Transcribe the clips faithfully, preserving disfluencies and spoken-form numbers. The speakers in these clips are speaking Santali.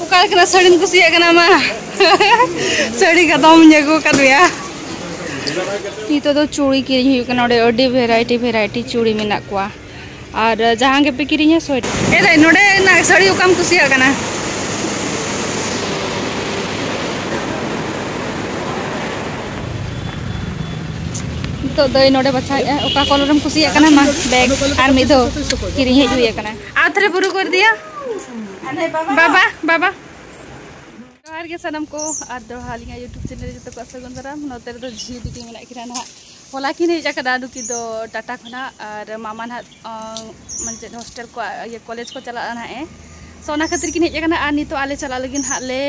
ᱚᱠᱟ ᱞᱮᱠᱟᱱᱟᱜ ᱥᱟᱹᱲᱤᱢ ᱠᱩᱥᱤᱭᱟᱜ ᱠᱟᱱᱟ ᱢᱟ? ᱥᱟᱹᱲᱤ ᱜᱟᱫᱟᱢ ᱟᱹᱜᱩ ᱟᱠᱟᱫ ᱢᱮᱭᱟ᱾ ᱱᱤᱛᱚᱜ ᱫᱚ ᱪᱩᱲᱤ ᱠᱤᱨᱤᱧ ᱦᱩᱭᱩᱜ ᱠᱟᱱᱟ᱾ ᱚᱸᱰᱮ ᱟᱹᱰᱤ variety variety ᱪᱩᱲᱤ ᱢᱮᱱᱟᱜ ᱠᱚᱣᱟ᱾ ᱟᱨ ᱡᱟᱦᱟᱸ ᱜᱮᱯᱮ ᱠᱤᱨᱤᱧᱟ ᱥᱚᱭ ᱴᱟᱠᱟ᱾ ᱮ ᱫᱟᱹᱭ, ᱱᱚᱰᱮᱱᱟᱜ ᱥᱟᱹᱲᱤ ᱚᱠᱟᱢ ᱠᱩᱥᱤᱭᱟᱜ ᱠᱟᱱᱟ? ᱱᱤᱛᱚᱜ ᱫᱟᱹᱭ ᱱᱚᱰᱮ ᱵᱟᱪᱷᱟᱣᱮᱫᱼᱟ, ᱚᱠᱟ colour ᱮᱢ ᱠᱩᱥᱤᱭᱟᱜ ᱠᱟᱱᱟ? ᱢᱟ bag ᱟᱨ ᱢᱤᱫ ᱫᱷᱟᱣ ᱠᱤᱨᱤᱧ ᱦᱮᱡ ᱦᱩᱭ ᱟᱠᱟᱱᱟ᱾ ᱟᱨ ᱛᱷᱟᱨᱮ ᱵᱩᱨᱩ ᱠᱚᱨ ᱫᱤᱭᱟ᱾ ᱵᱟᱵᱟ, ᱵᱟᱵᱟ᱾ ᱡᱚᱦᱟᱨ ᱜᱮ ᱥᱟᱱᱟᱢ ᱠᱚ, ᱟᱨ ᱫᱚᱲᱦᱟ ᱟᱹᱞᱤᱧᱟᱜ YouTube channel ᱨᱮ ᱡᱚᱛᱚ ᱠᱚ ᱥᱟᱹᱜᱩᱱ ᱫᱟᱨᱟᱢ᱾ ᱱᱚᱛᱮ ᱨᱮᱫᱚ ᱡᱷᱤ ᱛᱤᱠᱤᱱ ᱢᱮᱱᱟᱜ ᱠᱤᱱᱟ ᱱᱟᱦᱟᱜ᱾ ᱦᱚᱞᱟ ᱠᱤᱱ ᱦᱮᱡ ᱟᱠᱟᱫᱟ ᱱᱩᱠᱤᱱ ᱫᱚ ᱴᱟᱴᱟ ᱠᱷᱚᱱᱟᱜ, ᱟᱨ ᱢᱟᱢᱟ ᱱᱟᱦᱟᱜ, ᱟᱸ, ᱢᱟᱱᱮ ᱪᱮᱫ hostel ᱠᱚ, ᱤᱭᱟᱹ, college ᱠᱚ ᱪᱟᱞᱟᱜᱼᱟ ᱱᱟᱦᱟᱜ ᱮ᱾ So ᱚᱱᱟ ᱠᱷᱟᱹᱛᱤᱨ ᱠᱤᱱ ᱦᱮᱡ ᱟᱠᱟᱱᱟ, ᱟᱨ ᱱᱤᱛᱚᱜ ᱟᱞᱮ ᱪᱟᱞᱟᱜ ᱞᱟᱹᱜᱤᱫ ᱱᱟᱦᱟᱜ ᱞᱮ,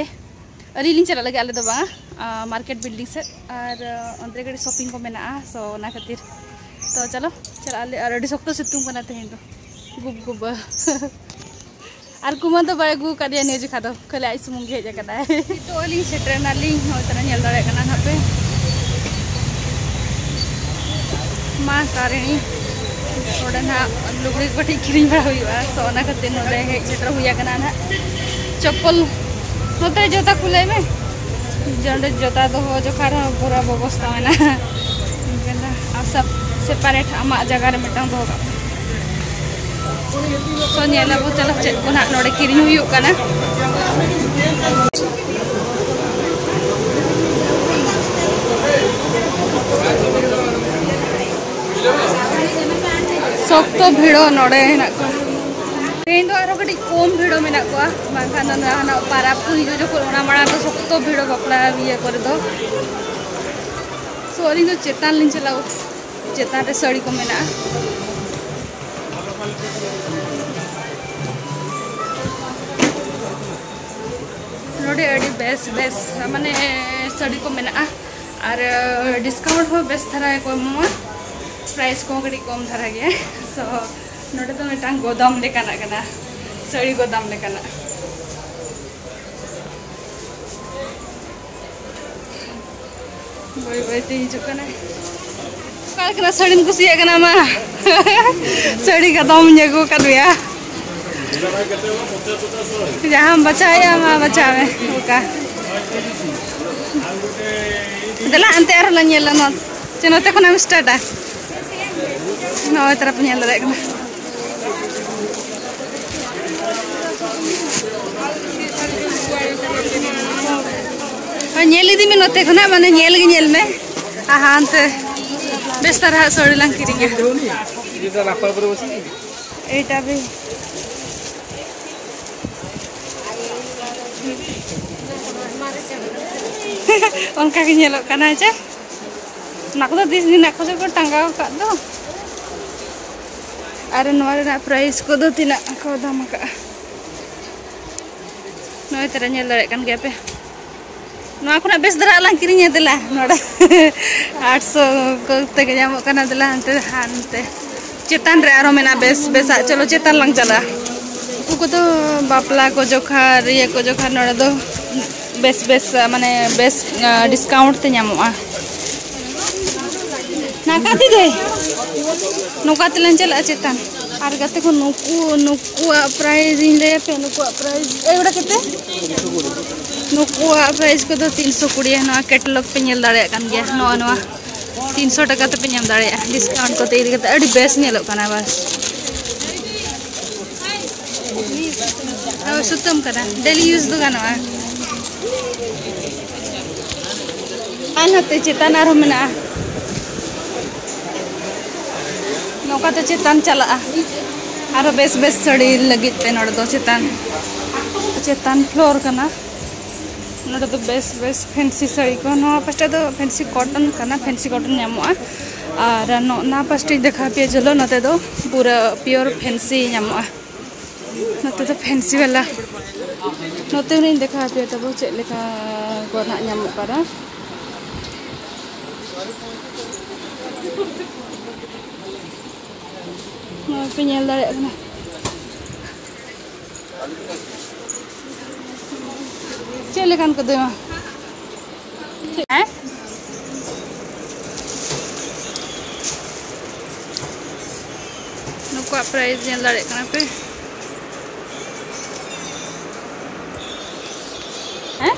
ᱟᱹᱞᱤᱧ ᱞᱤᱧ ᱪᱟᱞᱟᱜ ᱞᱟᱹᱜᱤᱫ, ᱟᱞᱮ ᱫᱚ ᱵᱟᱝ, ᱟᱸ, market building ᱥᱮᱫ, ᱟᱨ, ᱟᱸ, ᱚᱱᱛᱮ ᱨᱮ ᱠᱟᱹᱴᱤᱡ shopping ᱠᱚ ᱢᱮᱱᱟᱜᱼᱟ᱾ So ᱚᱱᱟ ᱠᱷᱟᱹᱛᱤᱨ ᱛᱚ ᱪᱚᱞᱚ ᱪᱟᱞᱟᱜ ᱟᱞᱮ, ᱟᱨ ᱟᱹᱰᱤ ᱥᱚᱠᱛᱚ ᱥᱤᱛᱩᱝ ᱠᱟᱱᱟ ᱛᱮᱦᱮᱧ ᱫᱚ, ᱜᱩᱵ ᱜᱩᱵᱟᱹ᱾ ᱟᱨ ᱠᱩᱢᱟᱹ ᱫᱚ ᱵᱟᱭ ᱟᱹᱜᱩ ᱟᱠᱟᱫᱮᱭᱟ ᱱᱤᱭᱟᱹ ᱡᱚᱠᱷᱟ ᱫᱚ, ᱠᱷᱟᱹᱞᱤ ᱟᱡ ᱥᱩᱢᱩᱝ ᱜᱮ ᱦᱮᱡ ᱟᱠᱟᱱᱟᱭ᱾ ᱱᱤᱛᱚᱜ ᱟᱹᱞᱤᱧ ᱥᱮᱴᱮᱨ ᱮᱱᱟᱞᱤᱧ, ᱱᱚᱜᱼᱚᱭ ᱛᱟᱨᱟ ᱧᱮᱞ ᱫᱟᱲᱮᱭᱟᱜ ᱠᱟᱱᱟ ᱱᱟᱦᱟᱜ ᱯᱮ, ᱢᱟ ᱛᱟᱨᱤᱬᱤ᱾ ᱱᱚᱰᱮ ᱱᱟᱦᱟᱜ ᱞᱩᱜᱽᱲᱤ ᱠᱚ ᱠᱟᱹᱴᱤᱡ ᱠᱤᱨᱤᱧ ᱵᱟᱲᱟ ᱦᱩᱭᱩᱜᱼᱟ, so ᱚᱱᱟ ᱠᱷᱟᱹᱛᱤᱨ ᱱᱚᱰᱮ ᱦᱮᱡ ᱥᱮᱴᱮᱨ ᱦᱩᱭ ᱟᱠᱟᱱᱟ ᱱᱟᱦᱟᱜ᱾ ᱪᱚᱯᱯᱚᱞ ᱱᱚᱛᱮ ᱡᱩᱛᱟ ᱠᱷᱩᱞᱟᱹᱭ ᱢᱮ, ᱱᱚᱰᱮ ᱡᱩᱛᱟ ᱫᱚᱦᱚ ᱡᱚᱠᱷᱟ ᱨᱮᱦᱚᱸ ᱵᱩᱨᱟ ᱵᱮᱵᱚᱥᱛᱟ ᱢᱮᱱᱟᱜᱼᱟ᱾ ᱟᱨ ᱥᱟᱯ-, separate ᱟᱢᱟᱜ ᱡᱟᱭᱜᱟ ᱨᱮ ᱢᱤᱫᱴᱟᱝ ᱫᱚᱦᱚ ᱠᱟᱜ ᱢᱮ᱾ So ᱧᱮᱞ ᱟᱵᱚ, ᱪᱚᱞᱚ ᱪᱮᱫ ᱠᱚ ᱱᱟᱦᱟᱜ ᱱᱚᱰᱮ ᱠᱤᱨᱤᱧ ᱦᱩᱭᱩᱜ ᱠᱟᱱᱟ᱾ ᱥᱚᱠᱛᱚ ᱵᱷᱤᱲᱚ ᱱᱚᱰᱮ ᱦᱮᱱᱟᱜ ᱠᱚᱣᱟ᱾ ᱛᱮᱦᱮᱧ ᱫᱚ ᱟᱨᱦᱚᱸ ᱠᱟᱹᱴᱤᱡ ᱠᱚᱢ ᱵᱷᱤᱲᱚ ᱢᱮᱱᱟᱜ ᱠᱚᱣᱟ, ᱵᱟᱝᱠᱷᱟᱱ ᱫᱚ ᱡᱟᱦᱟᱱᱟᱜ ᱯᱟᱨᱟᱵᱽ ᱠᱚ ᱦᱤᱡᱩᱜ ᱡᱚᱠᱷᱚᱱ ᱚᱱᱟ ᱢᱟᱲᱟᱝ ᱫᱚ ᱥᱚᱠᱛᱚ ᱵᱷᱤᱲᱚ ᱵᱟᱯᱞᱟ ᱤᱭᱟᱹ ᱠᱚᱨᱮ ᱫᱚ᱾ So ᱟᱹᱞᱤᱧ ᱫᱚ ᱪᱮᱛᱟᱱ ᱞᱤᱧ ᱪᱟᱞᱟᱣ, ᱪᱮᱛᱟᱱ ᱨᱮ ᱥᱟᱹᱲᱤ ᱠᱚ ᱢᱮᱱᱟᱜᱼᱟ᱾ ᱱᱚᱰᱮ ᱟᱹᱰᱤ ᱵᱮᱥ ᱵᱮᱥ ᱢᱟᱱᱮ ᱥᱟᱹᱲᱤ ᱠᱚ ᱢᱮᱱᱟᱜᱼᱟ, ᱟᱨ discount ᱦᱚᱸ ᱵᱮᱥ ᱫᱷᱟᱨᱟ ᱜᱮᱠᱚ ᱮᱢᱚᱜᱼᱟ, price ᱠᱚᱦᱚᱸ ᱠᱟᱹᱴᱤᱡ ᱠᱚᱢ ᱫᱷᱟᱨᱟ ᱜᱮᱭᱟ᱾ So ᱱᱚᱰᱮ ᱫᱚ ᱢᱤᱫᱴᱟᱝ ᱜᱚᱫᱟᱢ ᱞᱮᱠᱟᱱᱟᱜ ᱠᱟᱱᱟ, ᱥᱟᱹᱲᱤ ᱜᱚᱫᱟᱢ ᱞᱮᱠᱟᱱᱟᱜ᱾ ᱵᱟᱹᱭ ᱵᱟᱹᱭ ᱛᱮ ᱦᱤᱡᱩᱜ ᱠᱟᱱᱟᱭ᱾ ᱚᱠᱟ ᱞᱮᱠᱟᱱᱟᱜ ᱥᱟᱹᱲᱤᱢ ᱠᱩᱥᱤᱭᱟᱜ ᱠᱟᱱᱟ ᱢᱟ? ᱥᱟᱹᱲᱤ ᱜᱟᱫᱟᱢ ᱤᱧ ᱟᱹᱜᱩ ᱟᱠᱟᱫ ᱢᱮᱭᱟ᱾ ᱡᱟᱦᱟᱸᱢ ᱵᱟᱪᱷᱟᱣᱮᱫᱼᱟ, ᱢᱟ ᱵᱟᱪᱷᱟᱣ ᱢᱮ᱾ ᱚᱠᱟ? ᱫᱮᱞᱟ, ᱦᱟᱱᱛᱮ ᱟᱨᱦᱚᱸ ᱞᱟᱝ ᱧᱮᱞᱟ ᱱᱚᱣᱟ᱾ ᱪᱮ, ᱱᱚᱛᱮ ᱠᱷᱚᱱᱟᱜ ᱮᱢ ᱥᱴᱟᱨᱴᱟ? ᱱᱚᱜᱼᱚᱭ ᱛᱟᱨᱟ ᱯᱮ ᱧᱮᱞ ᱫᱟᱲᱮᱭᱟᱜ ᱠᱟᱱᱟ᱾ ᱦᱳᱭ, ᱧᱮᱞ ᱤᱫᱤ ᱢᱮ ᱱᱚᱛᱮ ᱠᱷᱚᱱᱟᱜ, ᱢᱟᱱᱮ ᱧᱮᱞ ᱜᱮ ᱧᱮᱞ ᱢᱮ᱾ ᱟᱨ ᱦᱟᱱᱛᱮ ᱵᱮᱥ ᱫᱷᱟᱨᱟ ᱦᱟᱸᱜ ᱥᱟᱹᱲᱤ ᱞᱟᱝ ᱠᱤᱨᱤᱧᱟ᱾ ᱮᱭᱴᱟ ᱵᱷᱤ᱾ ᱚᱱᱠᱟ ᱜᱮ ᱧᱮᱞᱚᱜ ᱠᱟᱱᱟ ᱡᱮ ᱚᱱᱟ ᱠᱚᱫᱚ ᱛᱤᱥ ᱫᱤᱱ ᱨᱮᱱᱟᱜ ᱠᱚ ᱠᱚ ᱴᱟᱸᱜᱟᱣ ᱟᱠᱟᱫ ᱫᱚ᱾ ᱟᱨ ᱱᱚᱣᱟ ᱨᱮᱱᱟᱜ ᱯᱨᱟᱭᱤᱥ ᱠᱚᱫᱚ ᱛᱤᱱᱟᱹᱜ ᱠᱚ ᱫᱟᱢ ᱟᱠᱟᱫᱼᱟ? ᱱᱚᱜᱼᱚᱭ ᱛᱚᱨᱟ ᱧᱮᱞ ᱫᱟᱲᱮᱭᱟᱜ ᱠᱟᱱ ᱜᱮᱭᱟ ᱯᱮ᱾ ᱱᱚᱣᱟ ᱠᱷᱚᱱᱟᱜ ᱵᱮᱥ ᱫᱷᱟᱨᱟ ᱞᱟᱝ ᱠᱤᱨᱤᱧᱟ, ᱫᱮᱞᱟ ᱱᱚᱰᱮ᱾ ᱟᱴᱥᱚ ᱠᱚ ᱛᱮᱜᱮ ᱧᱟᱢᱚᱜ ᱠᱟᱱᱟ, ᱫᱮᱞᱟ ᱦᱟᱱᱛᱮ, ᱦᱟᱱᱛᱮ ᱪᱮᱛᱟᱱ ᱨᱮ ᱟᱨᱚ ᱢᱮᱱᱟᱜᱼᱟ ᱵᱮᱥ ᱵᱮᱥᱟᱜ᱾ ᱪᱚᱞᱚ ᱪᱮᱛᱟᱱ ᱞᱟᱝ ᱪᱟᱞᱟᱜᱼᱟ᱾ ᱩᱱᱠᱩ ᱠᱚᱫᱚ ᱵᱟᱯᱞᱟ ᱠᱚ ᱡᱚᱠᱷᱟ, ᱤᱭᱟᱹ ᱠᱚ ᱡᱚᱠᱷᱟ ᱱᱚᱰᱮ ᱫᱚ ᱵᱮᱥ ᱵᱮᱥ, ᱢᱟᱱᱮ ᱵᱮᱥ, ᱰᱤᱥᱠᱟᱣᱩᱱᱴ ᱛᱮ ᱧᱟᱢᱚᱜᱼᱟ᱾ ᱱᱟᱠᱟ ᱛᱮ ᱫᱟᱹᱭ, ᱱᱚᱝᱠᱟ ᱛᱮᱞᱟᱝ ᱪᱟᱞᱟᱜᱼᱟ ᱪᱮᱛᱟᱱ᱾ ᱟᱨ ᱜᱟᱛᱮ ᱠᱚ, ᱱᱩᱠᱩ, ᱱᱩᱠᱩᱣᱟᱜ ᱯᱨᱟᱭᱤᱥ ᱤᱧ ᱞᱟᱹᱭ ᱟᱯᱮ, ᱱᱩᱠᱩᱣᱟᱜ ᱯᱨᱟᱭᱤᱥ, ᱮ, ᱚᱸᱰᱮ ᱠᱟᱛᱮ? ᱱᱩᱠᱩᱣᱟᱜ ᱯᱨᱟᱭᱤᱥ ᱠᱚᱫᱚ ᱛᱤᱱᱥᱚ ᱠᱩᱲᱤ᱾ ᱱᱚᱣᱟ ᱠᱮᱴᱟᱞᱚᱜᱽ ᱯᱮ ᱧᱮᱞ ᱫᱟᱲᱮᱭᱟᱜ ᱠᱟᱱ ᱜᱮᱭᱟ, ᱱᱚᱜᱼᱚ ᱱᱚᱣᱟ ᱛᱤᱱᱥᱚ ᱴᱟᱠᱟ ᱛᱮᱯᱮ ᱧᱟᱢ ᱫᱟᱲᱮᱭᱟᱜᱼᱟ, ᱰᱤᱥᱠᱟᱣᱩᱱᱴ ᱠᱚᱛᱮ ᱤᱫᱤ ᱠᱟᱛᱮ ᱟᱹᱰᱤ ᱵᱮᱥ ᱧᱮᱞᱚᱜ ᱠᱟᱱᱟ᱾ ᱵᱟᱥ, ᱦᱳᱭ, ᱥᱩᱛᱟᱹᱢ ᱠᱟᱱᱟ, ᱰᱮᱞᱤ ᱤᱭᱩᱡᱽ ᱫᱚ ᱜᱟᱱᱚᱜᱼᱟ᱾ ᱟᱨ ᱱᱚᱛᱮ ᱪᱮᱛᱟᱱ ᱟᱨᱦᱚᱸ ᱢᱮᱱᱟᱜᱼᱟ᱾ ᱱᱚᱝᱠᱟᱛᱮ ᱪᱮᱛᱟᱱ ᱪᱟᱞᱟᱜᱼᱟ᱾ ᱟᱨᱚ ᱵᱮᱥ ᱵᱮᱥ ᱥᱟᱹᱲᱤ ᱞᱟᱹᱜᱤᱫ ᱛᱮ ᱱᱚᱰᱮ ᱫᱚ ᱪᱮᱛᱟᱱ, ᱪᱮᱛᱟᱱ ᱯᱷᱞᱳᱨ ᱠᱟᱱᱟ᱾ ᱱᱚᱰᱮ ᱫᱚ ᱵᱮᱥ ᱵᱮᱥ ᱯᱷᱮᱱᱥᱤ ᱥᱟᱹᱲᱤ ᱠᱚ, ᱱᱚᱣᱟ ᱯᱟᱥᱴᱟ ᱫᱚ ᱯᱷᱮᱱᱥᱤ ᱠᱚᱴᱚᱱ ᱠᱟᱱᱟ, ᱯᱷᱮᱱᱥᱤ ᱠᱚᱴᱚᱱ ᱧᱟᱢᱚᱜᱼᱟ᱾ ᱟᱨ ᱱᱚ-, ᱚᱱᱟ ᱯᱟᱥᱴᱟᱧ ᱫᱮᱠᱷᱟᱣ ᱯᱮᱭᱟ, ᱪᱚᱞᱚ, ᱱᱚᱛᱮ ᱫᱚ ᱯᱩᱨᱟᱹ ᱯᱤᱭᱳᱨ ᱯᱷᱮᱱᱥᱤ ᱧᱟᱢᱚᱜᱼᱟ᱾ ᱱᱚᱛᱮ ᱫᱚ ᱯᱷᱮᱱᱥᱤ ᱵᱟᱞᱟ᱾ ᱱᱚᱛᱮ ᱦᱚᱸᱧ ᱫᱮᱠᱷᱟᱣ ᱟᱯᱮᱭᱟ ᱛᱟᱵᱚ ᱪᱮᱫ ᱞᱮᱠᱟ ᱠᱚ ᱱᱟᱜ ᱧᱟᱢᱚᱜ ᱠᱟᱱᱟ᱾ ᱱᱚᱜᱼᱚᱭ ᱯᱮ ᱧᱮᱞ ᱫᱟᱲᱮᱭᱟᱜ ᱠᱟᱱᱟ᱾ ᱪᱮᱫ ᱞᱮᱠᱟᱱ ᱠᱚ ᱫᱟᱹᱭᱢᱟ? ᱦᱮᱸ? ᱱᱩᱠᱩᱣᱟᱜ ᱯᱨᱟᱭᱤᱥ ᱧᱮᱞ ᱫᱟᱲᱮᱭᱟᱜ ᱠᱟᱱᱟ ᱯᱮ᱾ ᱦᱮᱸ?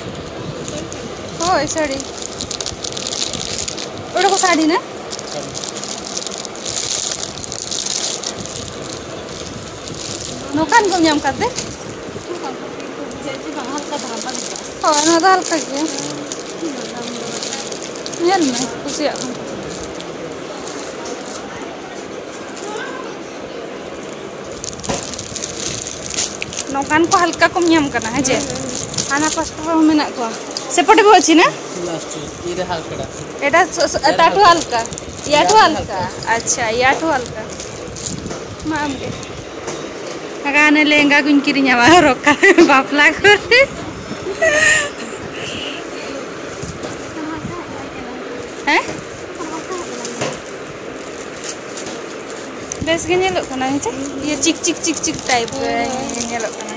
ᱦᱳᱭ, ᱥᱟᱹᱲᱤ᱾ ᱚᱸᱰᱮ ᱠᱚ ᱥᱟᱹᱲᱤ ᱱᱟ? ᱱᱚᱝᱠᱟᱱ ᱠᱚᱢ ᱧᱟᱢ ᱠᱟᱫ ᱛᱮ? ᱦᱳᱭ, ᱱᱚᱣᱟ ᱫᱚ ᱦᱟᱞᱠᱟ ᱜᱮᱭᱟ᱾ ᱧᱮᱞ ᱢᱮ, ᱠᱩᱥᱤᱭᱟᱜ ᱠᱷᱟᱱ᱾ ᱱᱚᱝᱠᱟᱱ ᱠᱚ ᱦᱟᱞᱠᱟ ᱠᱚᱢ ᱧᱟᱢ ᱠᱟᱱᱟ, ᱦᱮᱸ ᱪᱮ? ᱦᱟᱱᱟ ᱯᱟᱥᱴᱟ ᱨᱮᱦᱚᱸ ᱢᱮᱱᱟᱜ ᱠᱚᱣᱟ᱾ ᱥᱮᱯᱚᱴᱮ ᱵᱚ ᱚᱪᱷᱤ ᱱᱟ? ᱞᱟᱥᱴ ᱤᱨᱮ ᱦᱟᱞᱠᱟ᱾ ᱮᱴᱟ ᱥᱚ-, ᱥᱚ-, ᱮᱴᱟ ᱴᱩ ᱦᱟᱞᱠᱟ᱾ ᱭᱟ ᱴᱩ ᱦᱟᱞᱠᱟ᱾ ᱟᱪᱪᱷᱟ, ᱭᱟ ᱴᱩ ᱦᱟᱞᱠᱟ᱾ ᱢᱟ ᱟᱢ ᱜᱮ᱾ ᱦᱟᱜᱟ ᱦᱟᱱᱮ ᱞᱮᱦᱮᱝᱜᱟ ᱠᱚᱧ ᱠᱤᱨᱤᱧᱟ, ᱵᱟ, ᱦᱚᱨᱚᱜ ᱠᱟᱜ ᱵᱟᱯᱞᱟ ᱠᱚᱨᱮ᱾ ᱦᱮᱸ? ᱵᱮᱥ ᱜᱮ ᱧᱮᱞᱚᱜ ᱠᱟᱱᱟ, ᱦᱮᱸ ᱪᱮ? ᱤᱭᱟᱹ ᱪᱤᱠ ᱪᱤᱠ ᱪᱤᱠ ᱪᱤᱠ ᱴᱟᱭᱤᱯ ᱜᱮ ᱧᱮᱞᱚᱜ ᱠᱟᱱᱟ᱾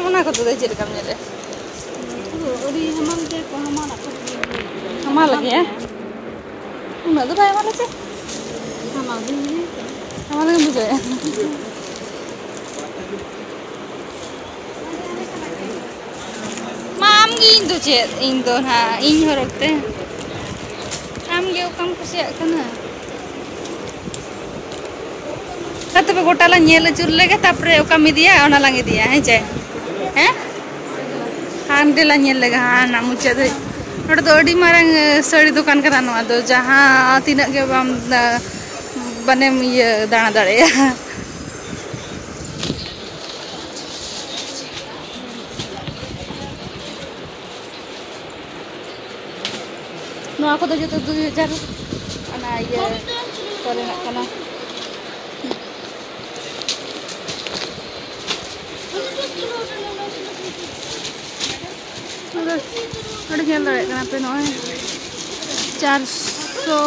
ᱚᱱᱟ ᱠᱚᱫᱚ ᱪᱮᱫ ᱞᱮᱠᱟᱢ ᱧᱮᱞᱮᱫᱼᱟ? ᱟᱹᱰᱤ ᱦᱟᱢᱟᱞ ᱜᱮᱭᱟ ᱠᱚ, ᱦᱟᱢᱟᱞᱟᱜ ᱠᱚ᱾ ᱦᱟᱢᱟᱞ ᱜᱮᱭᱟ? ᱩᱱᱟᱹᱜ ᱫᱚ ᱵᱟᱭ ᱦᱟᱢᱟᱞᱟ ᱪᱮ? ᱦᱟᱢᱟᱞ ᱜᱮ ᱵᱩᱡᱷᱟᱹᱣ᱾ ᱦᱟᱢᱟᱞ ᱜᱮᱢ ᱵᱩᱡᱷᱟᱹᱣᱮᱫᱼᱟ? ᱢᱟ ᱟᱢ ᱜᱮ, ᱤᱧ ᱫᱚ ᱪᱮᱫ? ᱤᱧ ᱫᱚ ᱱᱟᱦᱟᱜ ᱤᱧ ᱦᱚᱨᱚᱜ ᱛᱮ᱾ ᱟᱢ ᱜᱮ ᱚᱠᱟᱢ ᱠᱩᱥᱤᱭᱟᱜ ᱠᱟᱱᱟ? ᱦᱮᱸ, ᱛᱚᱵᱮ ᱜᱚᱴᱟ ᱞᱟᱝ ᱧᱮᱞ ᱟᱹᱪᱩᱨ ᱞᱮᱜᱮ, ᱛᱟᱨᱯᱚᱨᱮ ᱚᱠᱟᱢ ᱤᱫᱤᱭᱟ, ᱚᱱᱟ ᱞᱟᱝ ᱤᱫᱤᱭᱟ, ᱦᱮᱸ ᱪᱮ? ᱦᱮᱸ? ᱦᱟᱸᱰᱮ ᱞᱟᱝ ᱧᱮᱞ ᱞᱮᱜᱮ, ᱦᱟᱱᱟ ᱢᱩᱪᱟᱹᱫ ᱫᱷᱟᱹᱨᱤᱡ᱾ ᱱᱚᱰᱮ ᱫᱚ ᱟᱹᱰᱤ ᱢᱟᱨᱟᱝ, ᱮ, ᱥᱟᱹᱲᱤ ᱫᱚᱠᱟᱱ ᱠᱟᱱᱟ ᱱᱚᱣᱟ ᱫᱚ, ᱡᱟᱦᱟᱸ ᱛᱤᱱᱟᱹᱜ ᱜᱮ ᱵᱟᱢ, ᱮ, ᱢᱟᱱᱮᱢ ᱤᱭᱟᱹ ᱫᱟᱬᱟ ᱫᱟᱲᱮᱭᱟᱜᱼᱟ᱾ ᱱᱚᱣᱟ ᱠᱚᱫᱚ ᱡᱚᱛᱚ ᱫᱩᱭ ᱦᱟᱡᱟᱨ, ᱚᱱᱟ ᱤᱭᱟᱹ ᱠᱚᱨᱮᱱᱟᱜ ᱠᱟᱱᱟ᱾ ᱱᱚᱰᱮ, ᱱᱚᱰᱮ ᱧᱮᱞ ᱫᱟᱲᱮᱭᱟᱜ ᱠᱟᱱᱟ ᱯᱮ, ᱱᱚᱜᱼᱚᱭ ᱪᱟᱨᱥᱚ,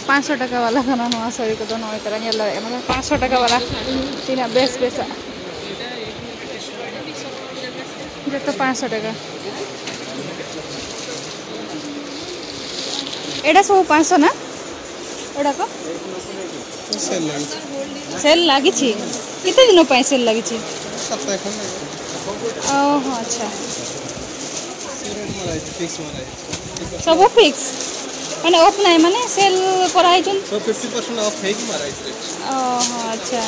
ᱯᱟᱸᱪᱥᱚ ᱴᱟᱠᱟ ᱵᱟᱞᱟ ᱠᱟᱱᱟ ᱱᱚᱣᱟ ᱥᱟᱹᱲᱤ ᱠᱚᱫᱚ᱾ ᱱᱚᱜᱼᱚᱭ ᱛᱟᱨᱟ ᱧᱮᱞ ᱫᱟᱲᱮᱭᱟᱜ ᱠᱟᱱᱟ ᱯᱮ, ᱯᱟᱸᱪᱥᱚ ᱴᱟᱠᱟ ᱵᱟᱞᱟ, ᱛᱤᱱᱟᱹᱜ ᱵᱮᱥ ᱵᱮᱥᱟᱜ᱾ ᱡᱚᱛᱚ ᱯᱟᱸᱪᱥᱚ ᱴᱟᱠᱟ᱾ ଏଇଟା ସବୁ ପାଞ୍ଚଶହ ନା? ଏଗୁଡ଼ାକ? ସେଲ୍ ଲାଗିଛି। ସେଲ୍ ଲାଗିଛି? କେତେ ଦିନ ପାଇଁ ସେଲ୍ ଲାଗିଛି? ସପ୍ତାହ ଖଣ୍ଡେ। ଓହୋ, ଆଚ୍ଛା। ସେ ରେଟ୍ ମରା ହେଇଛି, ଫିକ୍ସ ମରା ହେଇଛି। ସବୁ ଫିକ୍ସ? ମାନେ ଅଫ୍ ନାହିଁ, ମାନେ ସେଲ୍ କରାହେଇଛନ୍ତି? ସବୁ ଫିଫ୍ଟି ପରସେଣ୍ଟ ଅଫ୍ ହେଇକି ମରା ହେଇଛି ରେଟ୍। ᱚ ᱦᱚᱸ, ᱟᱪᱪᱷᱟ᱾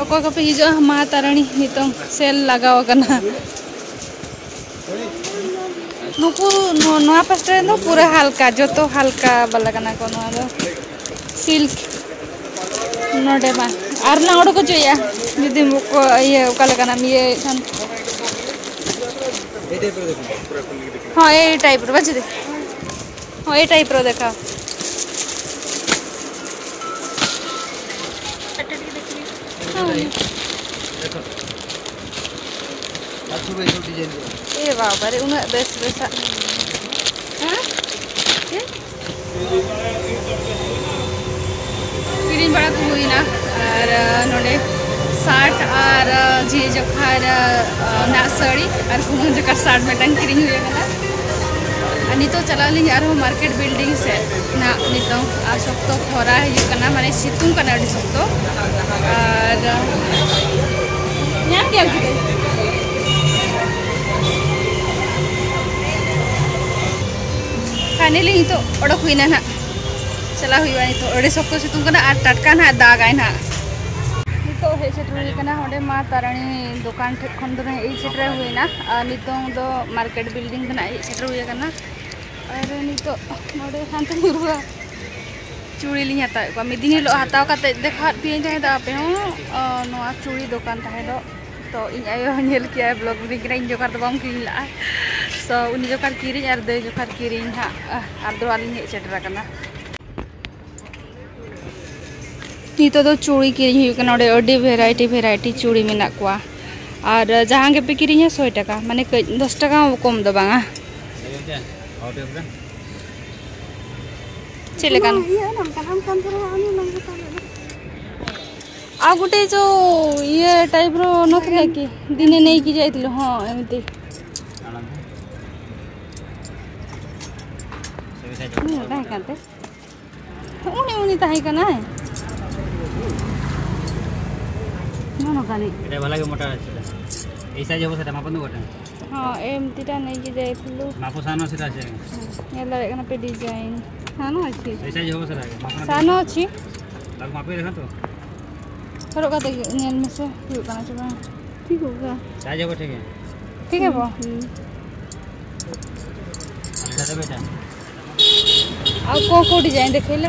ᱚᱠᱚᱭ ᱠᱚᱯᱮ ᱦᱤᱡᱩᱜᱼᱟ ᱢᱟ ᱛᱟᱨᱟᱬᱤ, ᱱᱤᱛᱚᱝ ᱥᱮᱞ ᱞᱟᱜᱟᱣ ᱟᱠᱟᱱᱟ᱾ ᱱᱩᱠᱩ ᱱᱚ- ᱱᱚᱣᱟ ᱯᱟᱥᱴᱟ ᱨᱮᱱ ᱫᱚ ᱯᱩᱨᱟᱹ ᱦᱟᱞᱠᱟ, ᱡᱚᱛᱚ ᱦᱟᱞᱠᱟ ᱵᱟᱞᱟ ᱠᱟᱱᱟ ᱠᱚ᱾ ᱱᱚᱣᱟ ᱫᱚ ᱥᱤᱞᱠ ᱱᱚᱰᱮ ᱢᱟ᱾ ᱟᱨ ᱞᱟᱝ ᱚᱰᱚᱠ ᱦᱚᱪᱚᱭᱟ ᱡᱩᱫᱤ ᱠᱚ ᱤᱭᱟᱹ ᱚᱠᱟ ᱞᱮᱠᱟᱱᱟᱜ ᱮᱢ ᱤᱭᱟᱹᱭᱮᱫ ᱠᱷᱟᱱ᱾ ᱦᱚᱸ, ᱮᱭ ᱴᱟᱭᱤᱯ ᱨᱮ ᱵᱟᱪᱷᱤ ᱫᱮ᱾ ᱦᱚᱸ, ᱮᱭ ᱴᱟᱭᱤᱯ ᱨᱮ ᱫᱮᱠᱷᱟᱣ᱾ ᱦᱚᱸ᱾ ᱮ ᱵᱟᱵᱟ ᱨᱮ, ᱩᱱᱟᱹᱜ ᱵᱮᱥ ᱵᱮᱥᱟᱜ᱾ ᱦᱮᱸ? ᱪᱮᱫ? ᱠᱤᱨᱤᱧ ᱵᱟᱲᱟ ᱠᱚ ᱦᱩᱭᱱᱟ᱾ ᱟᱨ ᱱᱚᱰᱮ ᱥᱟᱨᱴ ᱟᱨ ᱡᱷᱤ ᱡᱚᱠᱷᱟᱨ ᱱᱟᱜ ᱥᱟᱹᱲᱤ ᱟᱨ ᱠᱩᱢᱟᱹᱝ ᱡᱚᱠᱷᱟᱨ ᱥᱟᱨᱴ ᱢᱤᱫᱴᱟᱝ ᱠᱤᱨᱤᱧ ᱦᱩᱭ ᱟᱠᱟᱱᱟ᱾ ᱟᱨ ᱱᱤᱛᱚᱜ ᱪᱟᱞᱟᱜ ᱟᱹᱞᱤᱧ ᱟᱨᱦᱚᱸ ᱢᱟᱨᱠᱮᱴ ᱵᱤᱞᱰᱤᱝ ᱥᱮᱫ ᱱᱟᱜ᱾ ᱱᱤᱛᱚᱝ ᱟᱨ ᱥᱚᱠᱛᱚ ᱠᱷᱚᱨᱟ ᱦᱤᱡᱩᱜ ᱠᱟᱱᱟ, ᱢᱟᱱᱮ ᱥᱤᱛᱩᱝ ᱠᱟᱱᱟ ᱟᱹᱰᱤ ᱥᱚᱠᱛᱚ᱾ ᱟᱨ ᱧᱟᱢ ᱜᱮᱭᱟᱢ ᱠᱤ? ᱯᱷᱟᱭᱱᱟᱞᱤ ᱱᱤᱛᱚᱜ ᱚᱰᱚᱠ ᱦᱩᱭᱱᱟ ᱱᱟᱦᱟᱜ᱾ ᱪᱟᱞᱟᱣ ᱦᱩᱭᱩᱜᱼᱟ ᱱᱤᱛᱚᱜ, ᱟᱹᱰᱤ ᱥᱚᱠᱛᱚ ᱥᱤᱛᱩᱝ ᱠᱟᱱᱟ ᱟᱨ ᱴᱟᱴᱠᱟ ᱱᱟᱦᱟᱜ ᱫᱟᱜᱟᱭ ᱱᱟᱦᱟᱜ᱾ ᱱᱤᱛᱚᱜ ᱦᱮᱡ ᱥᱮᱴᱮᱨ ᱦᱩᱭ ᱟᱠᱟᱱᱟ ᱦᱚᱸᱰᱮ ᱢᱟ ᱛᱟᱨᱟᱬᱤ ᱫᱚᱠᱟᱱ ᱴᱷᱮᱡ ᱠᱷᱚᱱ ᱫᱚ ᱱᱟᱦᱟᱜ ᱦᱮᱡ ᱥᱮᱴᱮᱨ ᱦᱩᱭᱱᱟ᱾ ᱟᱨ ᱱᱤᱛᱚᱝ ᱫᱚ ᱢᱟᱨᱠᱮᱴ ᱵᱤᱞᱰᱤᱝ ᱫᱚ ᱱᱟᱦᱟᱜ ᱦᱮᱡ ᱥᱮᱴᱮᱨ ᱦᱩᱭ ᱟᱠᱟᱱᱟ᱾ ᱟᱨ ᱱᱤᱛᱚᱜ ᱱᱚᱰᱮ ᱦᱟᱱᱛᱮ ᱧᱩᱨᱩᱜᱼᱟ᱾ ᱪᱩᱲᱤ ᱞᱤᱧ ᱦᱟᱛᱟᱣᱮᱫ ᱠᱚᱣᱟ᱾ ᱢᱤᱫ ᱫᱤᱱ ᱦᱤᱞᱳᱜ ᱦᱟᱛᱟᱣ ᱠᱟᱛᱮ ᱫᱮᱠᱷᱟᱣᱟᱫ ᱯᱮᱭᱟᱹᱧ ᱛᱟᱦᱮᱸ ᱫᱚ ᱟᱯᱮ ᱦᱚᱸ, ᱚ, ᱱᱚᱣᱟ ᱪᱩᱲᱤ ᱫᱚᱠᱟᱱ ᱛᱟᱦᱮᱸ ᱫᱚ᱾ ᱛᱚ ᱤᱧ ᱟᱭᱳ ᱦᱚᱸ ᱧᱮᱞ ᱠᱮᱜᱼᱟᱭ, ᱵᱞᱚᱜ ᱢᱤᱛᱟᱹᱧ ᱠᱟᱱᱟ, ᱤᱧ ᱡᱚᱠᱷᱟᱨ ᱫᱚ ᱵᱟᱢ ᱠᱤᱨᱤᱧ ᱞᱟᱜᱼᱟ᱾ ᱛᱚ ᱩᱱᱤ ᱡᱚᱠᱷᱟᱨ ᱠᱤᱨᱤᱧ ᱟᱨ ᱫᱟᱹᱭ ᱡᱚᱠᱷᱟᱨ ᱠᱤᱨᱤᱧ ᱦᱟᱸᱜ, ᱟᱨ ᱫᱚ ᱟᱹᱞᱤᱧ ᱦᱮᱡ ᱥᱮᱴᱮᱨ ᱟᱠᱟᱱᱟ᱾ ᱱᱤᱛᱚᱜ ᱫᱚ ᱪᱩᱲᱤ ᱠᱤᱨᱤᱧ ᱦᱩᱭᱩᱜ ᱠᱟᱱᱟ᱾ ᱚᱸᱰᱮ ᱟᱹᱰᱤ ᱵᱷᱮᱨᱟᱭᱴᱤ ᱵᱷᱮᱨᱟᱭᱴᱤ ᱪᱩᱲᱤ ᱢᱮᱱᱟᱜ ᱠᱚᱣᱟ᱾ ᱟᱨ ᱡᱟᱦᱟᱸ ᱜᱮᱯᱮ ᱠᱤᱨᱤᱧᱟ ᱥᱚᱭ ᱴᱟᱠᱟ, ᱢᱟᱱᱮ ᱠᱟᱹᱡ ᱫᱚᱥ ᱴᱟᱠᱟ ᱦᱚᱸ ᱠᱚᱢ ᱫᱚ ᱵᱟᱝᱟ᱾ ᱪᱮᱫ ᱞᱮᱠᱟᱱ? ᱤᱭᱟᱹ ᱱᱚᱝᱠᱟᱱ ᱟᱢ ᱠᱟᱱ ᱫᱷᱟᱨᱟ ᱟᱢ ᱱᱚᱝᱠᱟ ᱠᱟᱱ ᱫᱷᱟᱨᱟ। ଆଉ ଗୋଟେ ଯୋଉ ଇଏ ଟାଇପ୍ର ନଥିଲା କି, ଦିନେ ନେଇକି ଯାଇଥିଲୁ? ହଁ, ଏମିତି। ହୁଁ, କାହିଁ କାନ୍ତେ? ଉଣି ଉଣି ତାହିଁ କାନାଏ। ନୁହଁ, ନୁହଁ, କାଲି। ଏଇଟା ଭଲ ଲାଗେ, ମୋଟା ଅଛି ସେଟା। ଏଇ ସାଇଜ୍ ହବ ସେଟା, ମାପନ୍ତୁ ଗୋଟେ। ହଁ, ଏମିତିଟା ନେଇକି ଯାଇଥିଲୁ। ମାପ ସାନ ସେଟା ଅଛି। ᱧᱮᱞ ᱫᱟᱲᱮᱭᱟᱜ ᱠᱟᱱᱟ ᱯᱮ ଡିଜାଇନ୍। ସାନ ଅଛି। ଏଇ ସାଇଜ୍ ହବ ସେଟା, ମାପ ସାନ ଅଛି। ତାକୁ ମାପିକି ଦେଖାନ୍ତୁ। ᱦᱚᱨᱚᱜ ᱠᱟᱛᱮ ᱧᱮᱞ ᱢᱮᱥᱮ, ᱦᱩᱭᱩᱜ ᱠᱟᱱᱟ ᱥᱮ ᱵᱟᱝ? ᱴᱷᱤᱠ ᱦᱳᱜᱟ᱾ ସାଇᱡᱽ ᱦᱚᱸ ᱴᱷᱤᱠ ᱜᱮᱭᱟ᱾ ᱴᱷᱤᱠ ᱦᱮ ᱵᱚ? ᱦᱩᱸ᱾ ᱟᱨ ᱠᱚ ᱠᱚ ᱰᱤᱡᱟᱭᱤᱱ ᱫᱮᱠᱷᱮᱞᱮ?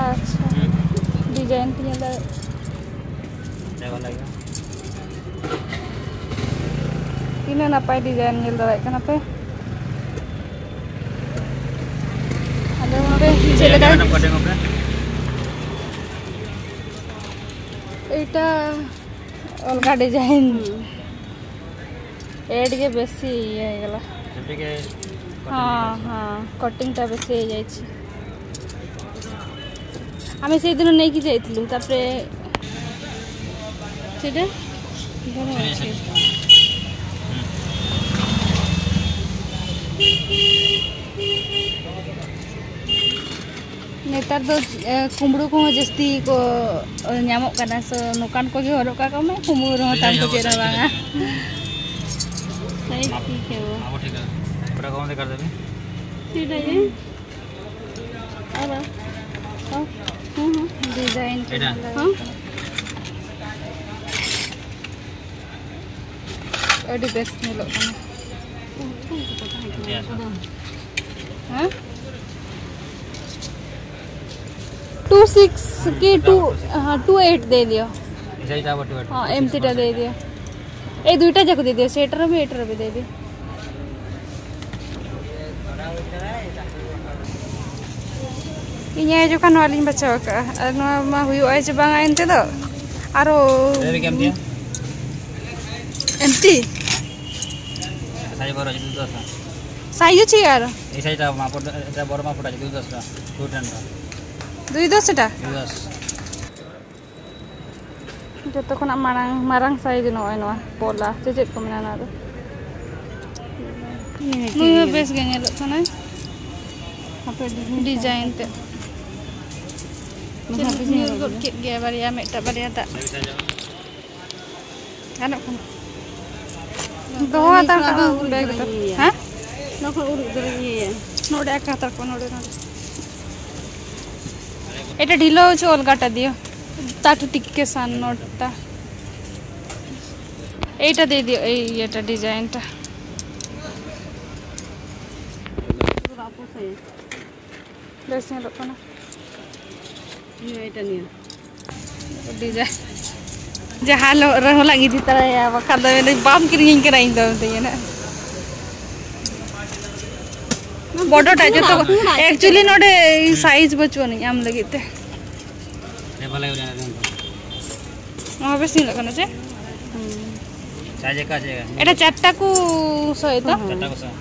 ᱟᱪᱪᱷᱟ᱾ ᱦᱩᱸ᱾ ᱰᱤᱡᱟᱭᱤᱱ ᱯᱮ ᱧᱮᱞ ᱫᱟᱲᱮᱭᱟᱜ᱾ ᱛᱤᱱᱟᱹᱜ ᱱᱟᱯᱟᱭ ᱰᱤᱡᱟᱭᱤᱱ ᱧᱮᱞ ᱫᱟᱲᱮᱭᱟᱜ ᱠᱟᱱᱟ ᱯᱮ᱾ ᱟᱫᱚ ᱱᱚᱰᱮ ᱪᱮᱫ ᱞᱮᱠᱟ? ᱮᱭᱴᱟ ᱚᱞᱜᱟ ᱰᱤᱡᱟᱭᱤᱱ᱾ ᱦᱩᱸ᱾ ᱮᱰ ᱜᱮ ᱵᱮᱥᱤ ᱤᱭᱟᱹ ᱦᱮᱡ ᱜᱮᱞᱟ᱾ ᱡᱮᱢᱛᱤ ᱜᱮ ᱠᱚᱴᱤᱝ ᱦᱚᱸ, ᱦᱚᱸ, ᱠᱚᱴᱤᱝ ᱴᱟ ᱵᱮᱥᱤ ᱦᱮᱡ ଯାଇଛି। ଆମେ ସେଇଦିନ ନେଇକି ଯାଇଥିଲୁ, ତାପରେ ସେଇଟା ବଢ଼ିଆ ଅଛି। ᱱᱮᱛᱟᱨ ᱫᱚ, ᱮ, ᱠᱩᱢᱵᱽᱲᱩ ᱠᱚᱦᱚᱸ ᱡᱟᱹᱥᱛᱤ ᱠᱚ, ᱮ, ᱧᱟᱢᱚᱜ ᱠᱟᱱᱟ᱾ ᱥᱚ, ᱱᱚᱝᱠᱟᱱ ᱠᱚᱜᱮ ᱦᱚᱨᱚᱜ ᱠᱟᱜ ᱠᱚᱢᱮ, ᱠᱩᱢᱵᱽᱲᱩ ᱨᱮᱦᱚᱸ ᱛᱟᱢ ᱠᱚ ᱪᱮᱫ ᱦᱚᱸ ᱵᱟᱝᱟ᱾ ᱥᱟᱭᱤᱡ ᱴᱷᱤᱠ ᱦᱮ ᱵᱚ᱾ ᱟᱵᱚ ᱴᱷᱤᱠ ᱜᱮᱭᱟ᱾ ᱚᱠᱟ ᱠᱚ ᱢᱚᱫᱽᱫᱷᱮ ᱠᱟᱨ ᱫᱮᱵᱤ? ᱥᱮᱴᱟ ᱜᱮ᱾ ᱟᱨ, ᱦᱚᱸ, ᱦᱚᱸ, ᱦᱚᱸ᱾ ᱰᱤᱡᱟᱭᱤᱱ ᱠᱚ ᱮᱴᱟ? ᱧᱮᱞ ᱫᱟᱲᱮᱭᱟᱜ ᱦᱚᱸ᱾ ᱠᱟᱱᱟ᱾ ᱟᱹᱰᱤ ᱵᱮᱥ ᱧᱮᱞᱚᱜ ᱠᱟᱱᱟ᱾ ᱦᱮᱸ? टू सिक्स की टू, हाँ, टू एट दे दियो। हाँ, एम थीटा दे दियो। ए, दुईटा जाको दे दियो, सेटर भी, एटर भी दे दियो। ᱤᱧ ᱟᱭᱳ ᱡᱚᱠᱷᱚᱱ ᱱᱚᱣᱟ ᱞᱤᱧ ᱵᱟᱪᱷᱟᱣ ᱟᱠᱟᱫᱼᱟ, ᱟᱨ ᱱᱚᱣᱟ ᱢᱟ ᱦᱩᱭᱩᱜᱼᱟ ᱪᱮ ᱵᱟᱝᱟ ᱮᱱᱛᱮ ᱫᱚ᱾ ᱟᱨᱚ ᱮᱢᱛᱤ? ᱥᱟᱭᱤᱡᱽ ᱵᱚᱨᱚ ᱡᱩᱫᱤ ᱫᱚᱥᱟ᱾ ᱥᱟᱭᱤᱡᱽ ᱪᱮ ᱟᱨ? ᱮᱭ ᱥᱟᱭᱤᱡᱽ ᱢᱟ ᱯᱚᱲ ᱮᱴᱟ ᱵᱚᱨᱚ ᱢᱟ ᱯᱚᱲᱟ ᱡᱩᱫᱤ ᱫᱚᱥᱟ᱾ ᱴᱩ ᱴᱮᱱ ᱫᱚ᱾ ᱫᱩᱭ ᱫᱚᱥ ᱮᱴᱟ? ᱫᱩᱭ ᱫᱚᱥ᱾ ᱡᱚᱛᱚ ᱠᱷᱚᱱᱟᱜ ᱢᱟᱨᱟᱝ, ᱢᱟᱨᱟᱝ ᱥᱟᱭᱤᱡᱽ ᱱᱚᱜᱼᱚᱭ ᱱᱚᱣᱟ ᱯᱚᱞᱟ ᱥᱮ ᱪᱮᱫ ᱠᱚ ᱢᱮᱱᱟ ᱱᱚᱣᱟ ᱫᱚ? ᱱᱩᱭ ᱦᱚᱸ ᱵᱮᱥ ᱜᱮ ᱧᱮᱞᱚᱜ ᱠᱟᱱᱟᱭ᱾ ᱦᱟᱯᱮ ᱰᱤᱡᱟᱭᱤᱱ ᱛᱮ᱾ ᱪᱮᱫ ᱧᱩᱨ ᱜᱚᱫ ᱠᱮᱫ ᱜᱮᱭᱟ ᱵᱟᱨᱭᱟ, ᱢᱤᱫᱴᱟᱝ ᱵᱟᱨᱭᱟ ᱫᱟᱜ᱾ ᱜᱟᱱᱚᱜ ᱠᱟᱱᱟ? ᱫᱚᱦᱚ ᱦᱟᱛᱟᱲ ᱠᱟᱜ ᱢᱮ ᱵᱮᱜᱽ ᱨᱮ᱾ ᱦᱮᱸ? ᱱᱚᱣᱟ ᱠᱷᱚᱱ ᱩᱰᱩᱠ ᱫᱚ ᱤᱭᱟᱹᱭᱟ᱾ ᱱᱚᱰᱮ ᱟᱠᱟ ᱦᱟᱛᱟᱲ ᱠᱚ, ᱱᱚᱰᱮ, ᱱᱚᱰᱮ᱾ এটা ঢিলা হচ্ছে অলগাটা দিও। তাঠু টিকে সান নোটটা। এইটা দিয়ে দিও, এই ইয়েটা, ডিজাইনটা। ᱵᱮᱥ ᱧᱮᱞᱚᱜ ᱠᱟᱱᱟ᱾ ᱱᱤᱭᱟᱹ, ᱮᱴᱟ ᱱᱤᱭᱟᱹ᱾ ᱰᱤᱡᱟᱭᱤᱱ ᱡᱟᱦᱟᱸ ᱞᱚ-, ᱨᱮᱦᱚᱸ ᱞᱟᱝ ᱤᱫᱤ ᱛᱟᱨᱟᱭᱟ, ᱵᱟᱠᱷᱟᱱ ᱫᱚ ᱢᱮᱱᱫᱟᱹᱧ, "ᱵᱟᱢ ᱠᱤᱨᱤᱧᱟᱹᱧ ᱠᱟᱱᱟ ᱤᱧ ᱫᱚ", ᱢᱤᱛᱟᱹᱧᱟ ᱱᱟᱜ᱾ ᱵᱚᱰᱚᱴᱟᱜ ᱡᱚᱛᱚ, actually ᱱᱚᱰᱮ ᱥᱟᱭᱤᱡ ᱵᱟᱹᱪᱩᱜ ᱟᱹᱱᱤᱡ ᱟᱢ ᱞᱟᱹᱜᱤᱫ ᱛᱮ᱾ ᱱᱚᱣᱟ ᱵᱮᱥ ᱧᱮᱞᱚᱜ ᱠᱟᱱᱟ ᱪᱮ? ᱦᱩᱸ᱾ ᱪᱟᱨᱡᱽ ᱮᱠᱟ ᱪᱮ? ᱮᱴᱟ ᱪᱟᱨᱴᱟ ᱠᱚ ᱥᱚᱭ ᱫᱚ? ᱦᱮᱸ᱾ ᱪᱟᱨᱴᱟ ᱠᱚ ᱥᱚᱭ᱾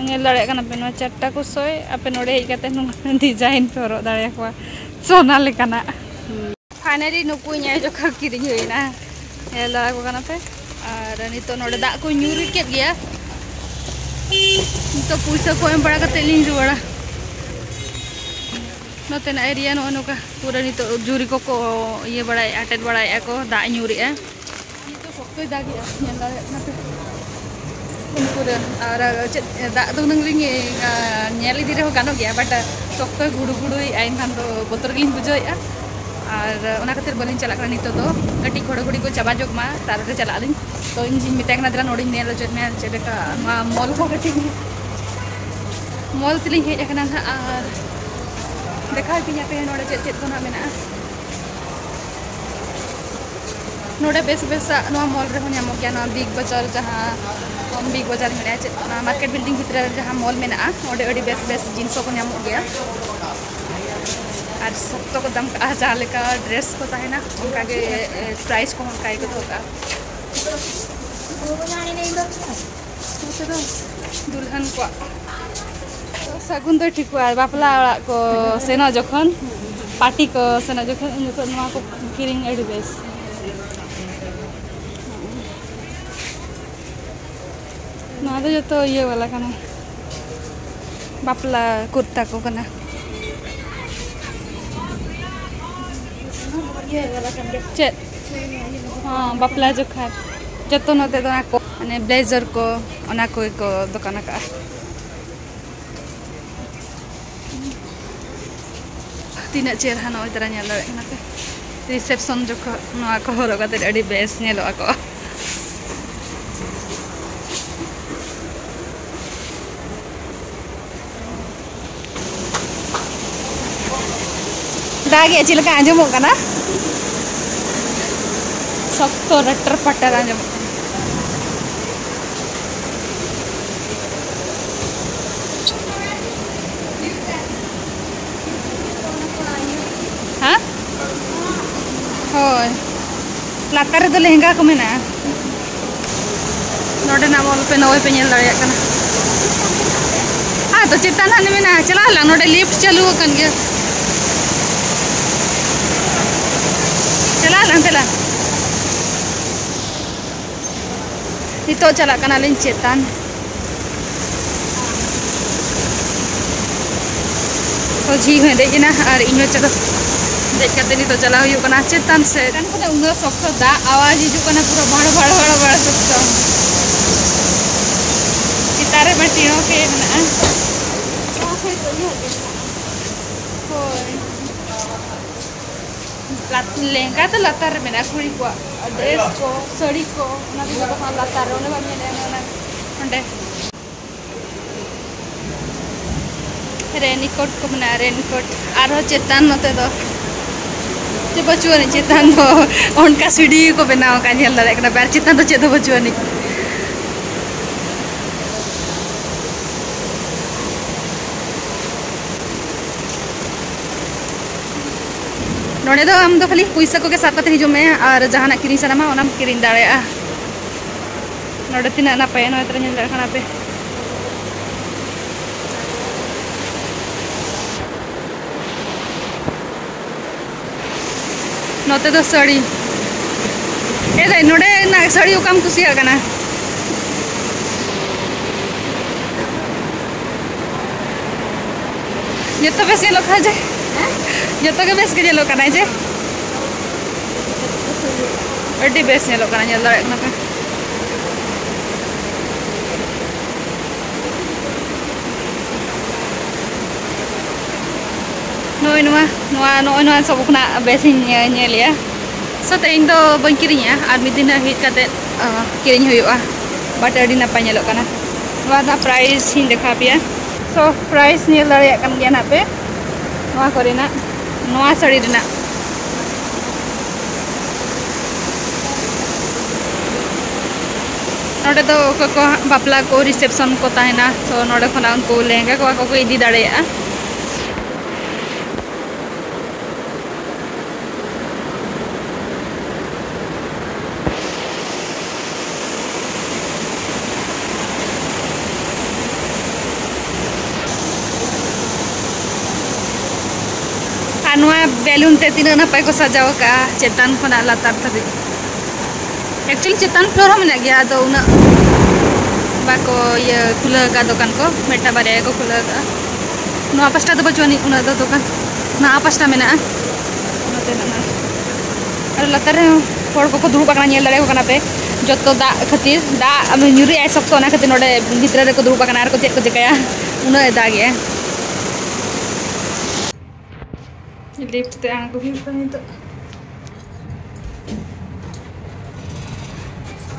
ᱧᱮᱞ ᱫᱟᱲᱮᱭᱟᱜ ᱠᱟᱱᱟ ᱯᱮ, ᱱᱚᱣᱟ ᱪᱟᱨᱴᱟ ᱠᱚ ᱥᱚᱭ, ᱟᱯᱮ ᱱᱚᱰᱮ ᱦᱮᱡ ᱠᱟᱛᱮ ᱱᱚᱣᱟ ᱰᱤᱡᱟᱭᱤᱱ ᱯᱮ ᱦᱚᱨᱚᱜ ᱫᱟᱲᱮᱭᱟᱠᱚᱣᱟ, ᱥᱚᱱᱟ ᱞᱮᱠᱟᱱᱟᱜ᱾ ᱦᱩᱸ᱾ ᱯᱷᱟᱭᱱᱟᱞᱤ ᱱᱩᱠᱩ ᱤᱧ ᱟᱭᱳ ᱡᱚᱠᱷᱟ ᱠᱤᱨᱤᱧ ᱦᱩᱭᱱᱟ, ᱧᱮᱞ ᱫᱟᱲᱮ ᱠᱚ ᱠᱟᱱᱟ ᱯᱮ᱾ ᱟᱨ ᱱᱤᱛᱚᱜ ᱱᱚᱰᱮ ᱫᱟᱜ ᱠᱚ ᱧᱩᱨ ᱠᱮᱫ ᱜᱮᱭᱟ, ᱱᱤᱛᱚᱜ ᱯᱩᱭᱥᱟᱹ ᱠᱚ ᱮᱢ ᱵᱟᱲᱟ ᱠᱟᱛᱮ ᱞᱤᱧ ᱨᱩᱣᱟᱹᱲᱟ᱾ ᱱᱚᱛᱮᱱᱟᱜ ᱮᱨᱤᱭᱟ ᱱᱚᱜᱼᱚ ᱱᱚᱝᱠᱟ ᱯᱩᱨᱟᱹ ᱱᱤᱛᱚᱜ ᱡᱷᱩᱨᱤ ᱠᱚᱠᱚ ᱤᱭᱟᱹ ᱵᱟᱲᱟᱭᱮᱫᱼᱟ, ᱟᱴᱮᱫ ᱵᱟᱲᱟᱭᱮᱫᱼᱟ ᱠᱚ, ᱫᱟᱜ ᱧᱩᱨᱮᱜᱼᱟ᱾ ᱱᱤᱛᱚᱜ ᱥᱚᱠᱛᱚᱭ ᱫᱟᱜᱮᱜᱼᱟ, ᱧᱮᱞ ᱫᱟᱲᱮᱭᱟᱜ ᱠᱟᱱᱟ ᱯᱮ᱾ ᱯᱩᱨᱟᱹ ᱟᱨ ᱪᱮᱫ ᱫᱟᱜ ᱫᱚ ᱦᱩᱱᱟᱹᱝ ᱞᱤᱧ, ᱟ, ᱧᱮᱞ ᱤᱫᱤ ᱨᱮᱦᱚᱸ ᱜᱟᱱᱚᱜ ᱜᱮᱭᱟ, but ᱥᱚᱠᱛᱚᱭ ᱜᱩᱲᱩ ᱜᱩᱲᱩᱭᱮᱫᱼᱟ, ᱮᱱᱠᱷᱟᱱ ᱫᱚ ᱵᱚᱛᱚᱨ ᱜᱮᱞᱤᱧ ᱵᱩᱡᱷᱟᱹᱣᱮᱫᱼᱟ᱾ ᱟᱨ ᱚᱱᱟ ᱠᱷᱟᱹᱛᱤᱨ ᱵᱟᱹᱞᱤᱧ ᱪᱟᱞᱟᱜ ᱠᱟᱱᱟ ᱱᱤᱛᱚᱜ ᱫᱚ, ᱠᱟᱹᱴᱤᱡ ᱜᱷᱚᱲᱚᱜᱷᱚᱲᱤ ᱠᱚ ᱪᱟᱵᱟ ᱧᱚᱜ ᱢᱟ, ᱛᱟᱨᱯᱚᱨᱮ ᱪᱟᱞᱟᱜ ᱟᱹᱞᱤᱧ᱾ ᱛᱚ ᱤᱧ ᱡᱤᱧ ᱢᱮᱛᱟᱭ ᱠᱟᱱᱟ, "ᱫᱮᱞᱟ ᱱᱚᱰᱮᱧ ᱧᱮᱞ ᱦᱚᱪᱚᱭᱮᱫ ᱢᱮᱭᱟ, ᱪᱮᱫ ᱞᱮᱠᱟ ᱱᱚᱣᱟ ᱢᱚᱞ ᱠᱚ ᱠᱟᱹᱴᱤᱡ ᱢᱚᱞ ᱛᱮᱞᱤᱧ ᱦᱮᱡ ᱟᱠᱟᱱᱟ ᱱᱟᱦᱟᱜ, ᱟᱨ ᱫᱮᱠᱷᱟᱣ ᱯᱮᱭᱟ ᱯᱮ ᱱᱚᱰᱮ ᱪᱮᱫ ᱪᱮᱫ ᱠᱚ ᱱᱟᱦᱟᱜ ᱢᱮᱱᱟᱜᱼᱟ᱾" ᱱᱚᱰᱮ ᱵᱮᱥ ᱵᱮᱥᱟᱜ ᱱᱚᱣᱟ ᱢᱚᱞ ᱨᱮᱦᱚᱸ ᱧᱟᱢᱚᱜ ᱜᱮᱭᱟ, ᱱᱚᱣᱟ ᱵᱤᱜᱽ ᱵᱟᱡᱟᱨ, ᱡᱟᱦᱟᱸ ᱵᱤᱜᱽ ᱵᱟᱡᱟᱨ ᱢᱮᱱᱟᱜᱼᱟ, ᱪᱮᱫ ᱚᱱᱟ ᱢᱟᱨᱠᱮᱴ ᱵᱤᱞᱰᱤᱝ ᱵᱷᱤᱛᱨᱤ ᱨᱮ ᱡᱟᱦᱟᱸ ᱢᱚᱞ ᱢᱮᱱᱟᱜᱼᱟ, ᱚᱸᱰᱮ ᱟᱹᱰᱤ ᱵᱮᱥ ᱵᱮᱥ ᱡᱤᱱᱤᱥ ᱠᱚ ᱧᱟᱢᱚᱜ ᱜᱮᱭᱟ᱾ ᱟᱨ ᱥᱚᱠᱛᱚ ᱠᱚ ᱫᱟᱢ ᱠᱟᱜᱼᱟ, ᱡᱟᱦᱟᱸ ᱞᱮᱠᱟ ᱰᱨᱮᱥ ᱠᱚ ᱛᱟᱦᱮᱱᱟ, ᱚᱱᱠᱟ ᱜᱮ, ᱮ, ᱯᱨᱟᱭᱤᱥ ᱠᱚᱦᱚᱸ ᱚᱱᱠᱟ ᱜᱮᱠᱚ ᱫᱚᱦᱚ ᱠᱟᱜᱼᱟ᱾ ᱱᱚᱛᱮ ᱫᱚ ᱫᱩᱞᱦᱟᱱ ᱠᱚᱣᱟᱜ ᱥᱟᱹᱜᱩᱱ ᱫᱚ ᱴᱷᱤᱠᱚᱜᱼᱟ, ᱵᱟᱯᱞᱟ ᱚᱲᱟᱜ ᱠᱚ ᱥᱮᱱᱚᱜ ᱡᱚᱠᱷᱚᱱ, ᱯᱟᱨᱴᱤ ᱠᱚ ᱥᱮᱱᱚᱜ ᱡᱚᱠᱷᱚᱱ, ᱩᱱ ᱡᱚᱠᱷᱚᱱ ᱱᱚᱣᱟ ᱠᱚ ᱠᱤᱨᱤᱧ ᱟᱹᱰᱤ ᱵᱮᱥ᱾ ᱱᱚᱣᱟ ᱫᱚ ᱡᱚᱛᱚ ᱤᱭᱟᱹ ᱵᱟᱞᱟ ᱠᱟᱱᱟ, ᱵᱟᱯᱞᱟ ᱠᱩᱨᱛᱟ ᱠᱚ ᱠᱟᱱᱟ᱾ ᱪᱮᱫ? ᱦᱚᱸ, ᱵᱟᱯᱞᱟ ᱡᱚᱠᱷᱟᱡ ᱡᱚᱛᱚ ᱱᱚᱛᱮ ᱫᱚ ᱚᱱᱟ ᱠᱚ, ᱢᱟᱱᱮ, ᱵᱞᱮᱡᱟᱨ ᱠᱚ, ᱚᱱᱟ ᱠᱚᱜᱮ ᱠᱚ ᱫᱚᱠᱟᱱ ᱟᱠᱟᱫᱼᱟ᱾ ᱛᱤᱱᱟᱹᱜ ᱪᱮᱦᱨᱟ ᱱᱚᱜᱼᱚᱭ ᱛᱟᱨᱟ ᱧᱮᱞ ᱫᱟᱲᱮᱭᱟᱜ ᱠᱟᱱᱟ ᱯᱮ, ᱨᱤᱥᱮᱯᱥᱚᱱ ᱡᱚᱠᱷᱚᱱ ᱱᱚᱣᱟ ᱠᱚ ᱦᱚᱨᱚᱜ ᱠᱟᱛᱮ ᱟᱹᱰᱤ ᱵᱮᱥ ᱧᱮᱞᱚᱜ ᱟᱠᱚ᱾ ᱫᱟᱜ ᱮ ᱪᱮᱫ ᱞᱮᱠᱟ ᱟᱸᱡᱚᱢᱚᱜ ᱠᱟᱱᱟ? ᱥᱚᱠᱛᱚ ᱨᱟᱴᱟᱨ ᱯᱟᱴᱟᱨ ᱟᱸᱡᱚᱢᱚᱜ ᱠᱟᱱᱟ᱾ ᱦᱮᱸ? ᱦᱳᱭ, ᱞᱟᱛᱟᱨ ᱨᱮᱫᱚ ᱞᱮᱦᱮᱝᱜᱟ ᱠᱚ ᱢᱮᱱᱟᱜᱼᱟ᱾ ᱱᱚᱰᱮᱱᱟᱜ ᱢᱚᱞ ᱯᱮ ᱱᱚᱜᱼᱚᱭ ᱯᱮ ᱧᱮᱞ ᱫᱟᱲᱮᱭᱟᱜ ᱠᱟᱱᱟ᱾ ᱟᱫᱚ ᱪᱮᱛᱟᱱ ᱦᱟᱱᱮ ᱢᱮᱱᱟᱜᱼᱟ, ᱪᱟᱞᱟᱜ ᱟᱞᱟᱝ, ᱱᱚᱰᱮ ᱞᱤᱯᱷᱴ ᱪᱟᱹᱞᱩ ᱟᱠᱟᱱ ᱜᱮᱭᱟ᱾ ᱪᱟᱞᱟᱜ ᱟᱞᱟᱝ ᱫᱮᱞᱟ᱾ ᱱᱤᱛᱚᱜ ᱪᱟᱞᱟᱜ ᱠᱟᱱᱟᱞᱤᱧ ᱪᱮᱛᱟᱱ᱾ ᱛᱚ ᱡᱷᱤ ᱦᱚᱸᱭ ᱫᱮᱡ ᱮᱱᱟ ᱟᱨ ᱤᱧ ᱦᱚᱸ ᱪᱚᱞᱚ ᱫᱮᱡ ᱠᱟᱛᱮ ᱱᱤᱛᱚᱜ ᱪᱟᱞᱟᱣ ᱦᱩᱭᱩᱜ ᱠᱟᱱᱟ ᱪᱮᱛᱟᱱ ᱥᱮᱫ᱾ ᱪᱮᱛᱟᱱ ᱠᱷᱚᱱᱟᱜ ᱩᱱᱟᱹᱜ ᱥᱚᱠᱛᱚ ᱫᱟᱜ ᱟᱣᱟᱡ ᱦᱤᱡᱩᱜ ᱠᱟᱱᱟ, ᱯᱩᱨᱟᱹ ᱵᱷᱟᱲ ᱵᱷᱟᱲ ᱵᱷᱟᱲ ᱵᱷᱟᱲ ᱥᱚᱠᱛᱚ᱾ ᱪᱮᱛᱟᱱ ᱨᱮ ᱢᱟ ᱴᱤᱬᱚ ᱜᱮ ᱢᱮᱱᱟᱜᱼᱟ᱾ ᱦᱳᱭ᱾ ᱞᱟᱛ-, ᱞᱮᱸᱜᱟ ᱫᱚ ᱞᱟᱛᱟᱨ ᱨᱮ ᱢᱮᱱᱟᱜᱼᱟ, ᱠᱩᱲᱤ ᱠᱚᱣᱟᱜ ᱰᱨᱮᱥ ᱠᱚ, ᱥᱟᱹᱲᱤ ᱠᱚ, ᱚᱱᱟ ᱠᱚ ᱡᱚᱛᱚ ᱠᱷᱚᱱ ᱞᱟᱛᱟᱨ ᱨᱮ, ᱚᱸᱰᱮ ᱵᱟᱢ ᱧᱮᱞᱮᱜᱼᱟ, ᱚᱱᱟ, ᱚᱸᱰᱮ᱾ ᱨᱮᱱᱤᱠᱳᱴ ᱠᱚ ᱢᱮᱱᱟᱜᱼᱟ, ᱨᱮᱱᱤᱠᱳᱴ᱾ ᱟᱨᱦᱚᱸ ᱪᱮᱛᱟᱱ ᱱᱚᱛᱮ ᱫᱚ ᱪᱮᱫ ᱵᱟᱹᱪᱩᱜ ᱟᱹᱱᱤᱡ, ᱪᱮᱛᱟᱱ ᱫᱚ ᱚᱱᱠᱟ ᱥᱤᱲᱤ ᱠᱚ ᱵᱮᱱᱟᱣ ᱟᱠᱟᱫ, ᱧᱮᱞ ᱫᱟᱲᱮᱭᱟᱜ ᱠᱟᱱᱟ, ᱟᱨ ᱪᱮᱛᱟᱱ ᱫᱚ ᱪᱮᱫ ᱦᱚᱸ ᱵᱟᱹᱪᱩᱜ ᱟᱹᱱᱤᱡ᱾ ᱱᱚᱰᱮ ᱫᱚ ᱟᱢ ᱫᱚ ᱠᱷᱟᱹᱞᱤ ᱯᱩᱭᱥᱟᱹ ᱠᱚᱜᱮ ᱥᱟᱵ ᱠᱟᱛᱮ ᱦᱤᱡᱩᱜ ᱢᱮ, ᱟᱨ ᱡᱟᱦᱟᱱᱟᱜ ᱠᱤᱨᱤᱧ ᱥᱟᱱᱟᱢᱟ, ᱚᱱᱟᱢ ᱠᱤᱨᱤᱧ ᱫᱟᱲᱮᱭᱟᱜᱼᱟ᱾ ᱱᱚᱰᱮ ᱛᱤᱱᱟᱹᱜ ᱱᱟᱯᱟᱭᱟ, ᱱᱚᱣᱟ ᱛᱟᱨᱟ ᱧᱮᱞ ᱫᱟᱲᱮᱭᱟᱜ ᱠᱟᱱᱟ ᱯᱮ᱾ ᱱᱚᱛᱮ ᱫᱚ ᱥᱟᱹᱲᱤ᱾ ᱮ ᱫᱟᱹᱭ, ᱱᱚᱰᱮᱱᱟᱜ ᱥᱟᱹᱲᱤ ᱚᱠᱟᱢ ᱠᱩᱥᱤᱭᱟᱜ ᱠᱟᱱᱟ? ᱡᱚᱛᱚ ᱵᱮᱥ ᱧᱮᱞᱚᱜ ᱠᱟᱱᱟ ᱡᱮ? ᱡᱚᱛᱚ ᱜᱮ ᱵᱮᱥ ᱜᱮ ᱧᱮᱞᱚᱜ ᱠᱟᱱᱟ ᱡᱮ? ᱟᱹᱰᱤ ᱵᱮᱥ ᱧᱮᱞᱚᱜ ᱠᱟᱱᱟ, ᱧᱮᱞ ᱫᱟᱲᱮᱭᱟᱜ ᱠᱟᱱᱟ ᱯᱮ᱾ ᱱᱚᱜᱼᱚᱭ ᱱᱚᱣᱟ, ᱱᱚᱣᱟ, ᱱᱚᱜᱼᱚᱭ ᱱᱚᱣᱟ ᱥᱚᱵ ᱠᱷᱚᱱᱟᱜ ᱵᱮᱥᱤᱧ ᱧᱮ-, ᱧᱮᱞᱮᱜᱼᱟ᱾ So, ᱛᱮᱦᱮᱧ ᱫᱚ ᱵᱟᱹᱧ ᱠᱤᱨᱤᱧᱟ, ᱟᱨ ᱢᱤᱫ ᱫᱤᱱ ᱦᱮᱡ ᱠᱟᱛᱮ, ᱟᱸ, ᱠᱤᱨᱤᱧ ᱦᱩᱭᱩᱜᱼᱟ᱾ But ᱟᱹᱰᱤ ᱱᱟᱯᱟᱭ ᱧᱮᱞᱚᱜ ᱠᱟᱱᱟ᱾ ᱱᱚᱣᱟ ᱨᱮᱱᱟᱜ price ᱤᱧ ᱫᱮᱠᱷᱟᱣ ᱯᱮᱭᱟ᱾ So, price ᱧᱮᱞ ᱫᱟᱲᱮᱭᱟᱜ ᱠᱟᱱ ᱜᱮᱭᱟ ᱱᱟᱜ ᱯᱮ, ᱱᱚᱣᱟ ᱠᱚᱨᱮᱱᱟᱜ, ᱱᱚᱣᱟ ᱥᱟᱹᱲᱤ ᱨᱮᱱᱟᱜ᱾ ᱱᱚᱰᱮ ᱫᱚ ᱚᱠᱚᱭ ᱠᱚ ᱦᱟᱸᱜ ᱵᱟᱯᱞᱟ ᱠᱚ, reception ᱠᱚ ᱛᱟᱦᱮᱱᱟ, so ᱱᱚᱰᱮ ᱠᱷᱚᱱᱟᱜ ᱩᱱᱠᱩ ᱞᱮᱦᱮᱝᱜᱟ ᱠᱚ ᱟᱠᱚ ᱠᱚ ᱤᱫᱤ ᱫᱟᱲᱮᱭᱟᱜᱼᱟ᱾ ᱟᱨ ᱱᱚᱣᱟ balloon ᱛᱮ ᱛᱤᱱᱟᱹᱜ ᱱᱟᱯᱟᱭ ᱠᱚ ᱥᱟᱡᱟᱣ ᱟᱠᱟᱫᱼᱟ, ᱪᱮᱛᱟᱱ ᱠᱷᱚᱱᱟᱜ ᱞᱟᱛᱟᱨ ᱫᱷᱟᱹᱵᱤᱡ᱾ Actually ᱪᱮᱛᱟᱱ floor ᱦᱚᱸ ᱢᱮᱱᱟᱜ ᱜᱮᱭᱟ, ᱟᱫᱚ ᱩᱱᱟᱹᱜ ᱵᱟᱠᱚ ᱤᱭᱟᱹ ᱠᱷᱩᱞᱟᱹᱣ ᱟᱠᱟᱫ ᱫᱚᱠᱟᱱ ᱠᱚ, ᱢᱤᱫᱴᱟᱝ ᱵᱟᱨᱭᱟ ᱜᱮᱠᱚ ᱠᱷᱩᱞᱟᱹᱣ ᱟᱠᱟᱫᱼᱟ᱾ ᱱᱚᱣᱟ ᱯᱟᱥᱴᱟ ᱫᱚ ᱵᱟᱹᱪᱩᱜ ᱟᱹᱱᱤᱡ ᱩᱱᱟᱹᱜ ᱫᱚ ᱫᱚᱠᱟᱱ, ᱱᱚᱣᱟ ᱯᱟᱥᱴᱟ ᱢᱮᱱᱟᱜᱼᱟ᱾ ᱚᱱᱟᱛᱮ ᱱᱟᱜ ᱟᱨ ᱞᱟᱛᱟᱨ ᱨᱮᱦᱚᱸ ᱦᱚᱲ ᱠᱚᱠᱚ ᱫᱩᱲᱩᱵ ᱟᱠᱟᱱᱟ, ᱧᱮᱞ ᱫᱟᱲᱮᱭᱟᱠᱚ ᱠᱟᱱᱟ ᱯᱮ᱾ ᱡᱚᱛᱚ ᱫᱟᱜ ᱠᱷᱟᱹᱛᱤᱨ, ᱫᱟᱜ ᱧᱩᱨᱩᱜ ᱟᱭ ᱥᱚᱠᱛᱚ, ᱚᱱᱟ ᱠᱷᱟᱹᱛᱤᱨ ᱱᱚᱰᱮ ᱵᱷᱤᱛᱨᱤ ᱨᱮᱠᱚ ᱫᱩᱲᱩᱵ ᱟᱠᱟᱱᱟ᱾ ᱟᱨ ᱠᱚ ᱪᱮᱫ ᱠᱚ ᱪᱤᱠᱟᱹᱭᱟ, ᱩᱱᱟᱹᱜ ᱮ ᱫᱟᱜᱮᱜᱼᱟ᱾ Lift ᱛᱮ ᱟᱬᱜᱚ ᱦᱩᱭᱩᱜ ᱠᱟᱱᱟ ᱱᱤᱛᱚᱜ᱾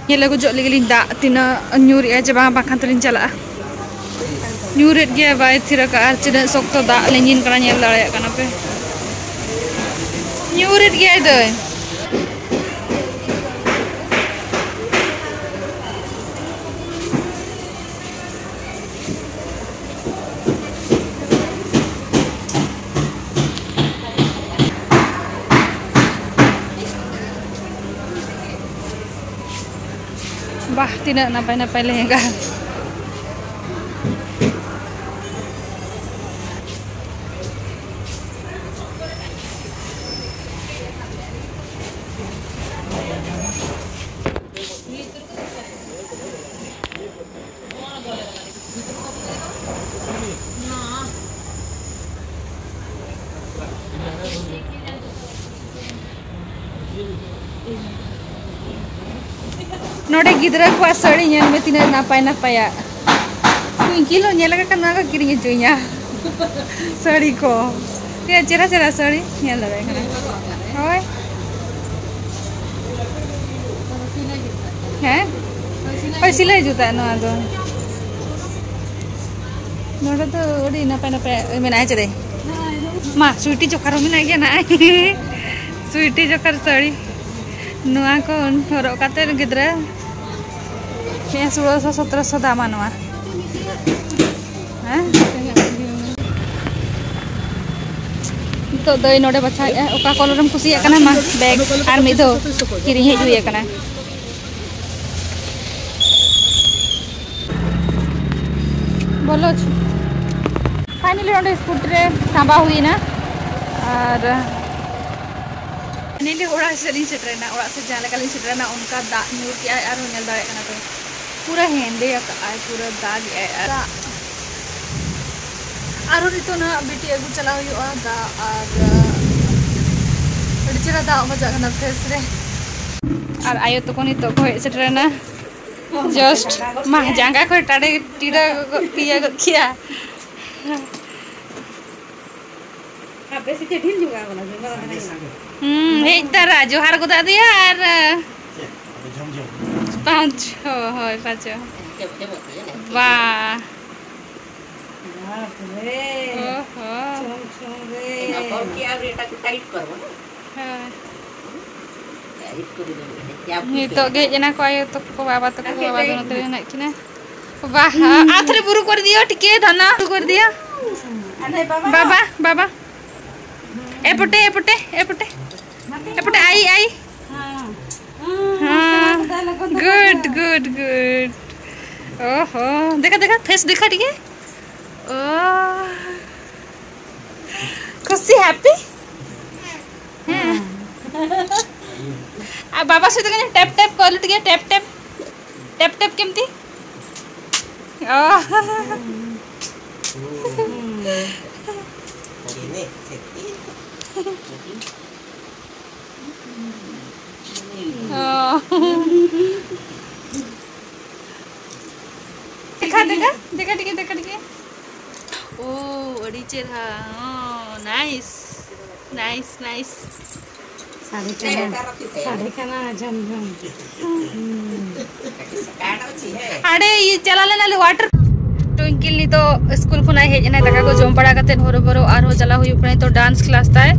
ᱧᱮᱞ ᱟᱹᱜᱩ ᱡᱚᱜ ᱞᱟᱹᱜᱤᱫ ᱞᱤᱧ ᱫᱟᱜ ᱛᱤᱱᱟᱹᱜ ᱧᱩᱨᱮᱜᱼᱟ ᱡᱮ ᱵᱟᱝ, ᱵᱟᱝᱠᱷᱟᱱ ᱛᱚᱞᱤᱧ ᱪᱟᱞᱟᱜᱼᱟ᱾ ᱧᱩᱨᱮᱫ ᱜᱮᱭᱟᱭ, ᱵᱟᱭ ᱛᱷᱤᱨ ᱟᱠᱟᱫᱼᱟ᱾ ᱟᱨ ᱛᱤᱱᱟᱹᱜ ᱥᱚᱠᱛᱚ ᱫᱟᱜ ᱞᱤᱸᱜᱤᱱ ᱠᱟᱱᱟ, ᱧᱮᱞ ᱫᱟᱲᱮᱭᱟᱜ ᱠᱟᱱᱟ ᱯᱮ᱾ ᱧᱩᱨᱮᱫ ᱜᱮᱭᱟᱭ ᱫᱟᱹᱭ᱾ ᱵᱟᱦ, ᱛᱤᱱᱟᱹᱜ ᱱᱟᱯᱟᱭ ᱱᱟᱯᱟᱭ ᱞᱮᱦᱮᱝᱜᱟ᱾ ᱱᱚᱰᱮ ᱜᱤᱫᱽᱨᱟᱹ ᱠᱚᱣᱟᱜ ᱥᱟᱹᱲᱤ ᱧᱮᱞ ᱢᱮ, ᱛᱤᱱᱟᱹᱜ ᱱᱟᱯᱟᱭ ᱱᱟᱯᱟᱭᱟᱜ᱾ ᱯᱤᱝᱠᱤ ᱦᱤᱞᱳᱜ ᱧᱮᱞ ᱟᱠᱟᱫ ᱠᱷᱟᱱ ᱱᱚᱣᱟ ᱠᱚ ᱠᱤᱨᱤᱧ ᱦᱚᱪᱚᱧᱟ᱾ ᱥᱟᱹᱲᱤ ᱠᱚ ᱛᱤᱱᱟᱹᱜ ᱪᱮᱦᱨᱟ ᱪᱮᱦᱨᱟ ᱥᱟᱹᱲᱤ ᱧᱮᱞ ᱫᱟᱲᱮᱭᱟᱜ ᱠᱟᱱᱟ᱾ ᱦᱳᱭ᱾ ᱦᱮᱸ, ᱦᱳᱭ, ᱥᱤᱞᱟᱹᱭ ᱡᱩᱛᱟᱜ ᱱᱚᱣᱟ ᱫᱚ᱾ ᱱᱚᱰᱮ ᱫᱚ ᱟᱹᱰᱤ ᱱᱟᱯᱟᱭ ᱱᱟᱯᱟᱭ ᱢᱮᱱᱟᱜᱼᱟ᱾ ᱪᱮᱫ ᱢᱟ, ᱥᱩᱭᱴᱤ ᱡᱚᱠᱟᱨ ᱦᱚᱸ ᱢᱮᱱᱟᱜ ᱜᱮᱭᱟ ᱱᱟᱜ᱾ ᱥᱩᱭᱴᱤ ᱡᱚᱠᱟᱨ ᱥᱟᱹᱲᱤ᱾ ᱱᱚᱣᱟ ᱠᱚ ᱦᱚᱨᱚᱜ ᱠᱟᱛᱮ ᱜᱤᱫᱽᱨᱟᱹ ᱦᱮᱸ, ᱥᱳᱞᱳᱥᱚ ᱥᱚᱛᱨᱚᱥᱚ ᱫᱟᱢᱟ ᱱᱚᱣᱟ᱾ ᱦᱮᱸ? ᱱᱤᱛᱚᱜ ᱫᱚᱭ ᱱᱚᱰᱮ ᱵᱟᱪᱷᱟᱣᱮᱫᱼᱟ, ᱚᱠᱟ ᱠᱚᱞᱚᱨᱮᱢ ᱠᱩᱥᱤᱭᱟᱜ ᱠᱟᱱᱟ? ᱢᱟ, ᱵᱮᱜᱽ ᱟᱨ ᱢᱤᱫ ᱫᱷᱟᱣ ᱠᱤᱨᱤᱧ ᱦᱮᱡ ᱦᱩᱭ ᱟᱠᱟᱱᱟ᱾ ᱵᱚᱞᱚ᱾ ᱯᱷᱟᱭᱱᱟᱞᱤ ᱱᱚᱰᱮ ᱥᱠᱩᱴᱤ ᱨᱮ ᱥᱟᱸᱵᱟᱣ ᱦᱩᱭᱱᱟ᱾ ᱟᱨ ᱯᱷᱟᱭᱱᱟᱞᱤ ᱚᱲᱟᱜ ᱥᱮᱫ ᱞᱤᱧ ᱥᱮᱴᱮᱨᱮᱱᱟ᱾ ᱚᱲᱟᱜ ᱥᱮᱫ ᱡᱟᱦᱟᱸ ᱞᱮᱠᱟ ᱞᱤᱧ ᱥᱮᱴᱮᱨᱮᱱᱟ, ᱚᱱᱠᱟ ᱫᱟᱜ ᱧᱩᱨ ᱠᱮᱜᱼᱟᱭ᱾ ᱟᱨᱦᱚᱸ ᱧᱮᱞ ᱫᱟᱲᱮᱭᱟᱜ ᱠᱟᱱᱟ ᱯᱮ, ᱯᱩᱨᱟᱹ ᱦᱮᱸᱫᱮ ᱟᱠᱟᱜᱼᱟᱭ, ᱯᱩᱨᱟᱹ ᱫᱟᱜ ᱮᱜᱼᱟᱭ᱾ ᱟᱨ ᱫᱟᱜ ᱟᱨᱦᱚᱸ ᱱᱤᱛᱚᱜ ᱱᱟᱦᱟᱜ ᱵᱤᱴᱤ ᱟᱹᱜᱩ ᱪᱟᱞᱟᱣ ᱦᱩᱭᱩᱜᱼᱟ ᱫᱟᱜ᱾ ᱟᱨ ᱟᱹᱰᱤ ᱪᱮᱦᱨᱟ ᱫᱟᱜ ᱵᱟᱡᱟᱜ ᱠᱟᱱᱟ ᱯᱷᱮᱥ ᱨᱮ᱾ ᱟᱨ ᱟᱭᱳ ᱛᱟᱠᱚ ᱱᱤᱛᱚᱜ ᱠᱚ ᱦᱮᱡ ᱥᱮᱴᱮᱨᱮᱱᱟ᱾ ᱡᱟᱥᱴ ᱢᱟ, ᱡᱟᱸᱜᱟ ᱠᱷᱚᱱ ᱴᱟᱲᱮ ᱴᱤᱰᱟ ᱜᱚᱫ ᱠᱮᱭᱟ, ᱜᱚᱫ ᱠᱮᱭᱟ᱾ ᱦᱩᱸ, ᱦᱮᱡ ᱛᱟᱨᱟ ᱡᱚᱦᱟᱨ ᱜᱚᱫᱟᱜ ᱫᱮᱭᱟ ᱟᱨ ᱯᱟᱸᱪ ᱪᱷᱚ, ᱦᱳᱭ, ᱯᱟᱸᱪ ᱪᱷᱚ᱾ ᱵᱟ᱾ ᱵᱟᱯ ᱨᱮ᱾ ᱚ ᱦᱚᱸ᱾ ᱪᱷᱚᱝ ᱪᱷᱚᱝ ᱨᱮ᱾ ᱦᱳᱭ᱾ ᱱᱤᱛᱚᱜ ᱜᱮ ᱦᱮᱡ ᱮᱱᱟ ᱠᱚ ᱟᱭᱳ ᱛᱟᱠᱚ, ᱵᱟᱵᱟ ᱛᱟᱠᱚ, ᱵᱟᱵᱟ ᱫᱚ ᱱᱚᱛᱮ ᱨᱮ ᱦᱮᱱᱟᱜ ᱠᱤᱱᱟ᱾ ᱵᱟᱦ, ᱟᱛ ᱨᱮ ᱵᱩᱨᱩ ᱠᱚᱨ ᱫᱤᱭᱳ, ᱴᱷᱤᱠᱮ ᱫᱷᱟᱱᱟ ᱵᱩᱨᱩ ᱠᱚᱨ ᱫᱤᱭᱳ᱾ ᱵᱟᱵᱟ, ᱵᱟᱵᱟ᱾ ᱮᱯᱚᱴᱮ, ᱮᱯᱚᱴᱮ, ᱮᱯᱚᱴᱮ᱾ ᱮᱯᱚᱴᱮ, ᱟᱭ, ᱟᱭ᱾ ᱦᱮᱸ᱾ Good, good, good. ᱚ ᱦᱚ, ᱫᱮᱠᱷᱟ, ᱫᱮᱠᱷᱟ, face ᱫᱮᱠᱷᱟ ᱴᱷᱤᱠᱮ᱾ ᱚ᱾ ᱠᱷᱩᱥᱤ, happy? ᱦᱮᱸ᱾ ᱟᱨ ᱵᱟᱵᱟ ᱥᱮᱫ ᱠᱟᱹᱧ ᱴᱮᱯ ᱴᱮᱯ ᱠᱚ ᱞᱩᱴ ᱜᱮᱭᱟ, ᱴᱮᱯ ᱴᱮᱯ᱾ ᱴᱮᱯ ᱴᱮᱯ ᱠᱮᱢᱛᱤ? ᱚ᱾ ᱚ᱾ ᱫᱮᱠᱷᱟ, ᱫᱮᱠᱷᱟ, ᱫᱮᱠᱷᱟ ᱴᱷᱤᱠ ᱜᱮ, ᱫᱮᱠᱷᱟ ᱴᱷᱤᱠ ᱜᱮ᱾ ᱳ, ᱟᱹᱰᱤ ᱪᱮᱨᱦᱟ᱾ ᱦᱚᱸ, nice, nice, nice. ᱥᱟᱰᱮ ᱠᱟᱱᱟ, ᱥᱟᱰᱮ ᱠᱟᱱᱟ, ᱡᱷᱚᱢ ᱡᱷᱚᱢ᱾ ᱦᱩᱸ᱾ ᱦᱟᱸᱰᱮ ᱤᱭᱟᱹ ᱪᱟᱞᱟᱣ ᱞᱮᱱᱟᱞᱮ water᱾ ᱴᱩᱭᱤᱝᱠᱤᱞ ᱱᱤᱛᱚᱜ ᱥᱠᱩᱞ ᱠᱷᱚᱱᱟᱜ ᱦᱮᱡ ᱮᱱᱟᱭ, ᱫᱟᱠᱟ ᱠᱚ ᱡᱚᱢ ᱵᱟᱲᱟ ᱠᱟᱛᱮᱫ ᱦᱚᱨᱚ ᱵᱚᱨᱚ ᱟᱨᱦᱚᱸ ᱪᱟᱞᱟᱣ ᱦᱩᱭᱩᱜ ᱠᱟᱱᱟ᱾ ᱱᱤᱛᱚᱜ dance class ᱛᱟᱭ᱾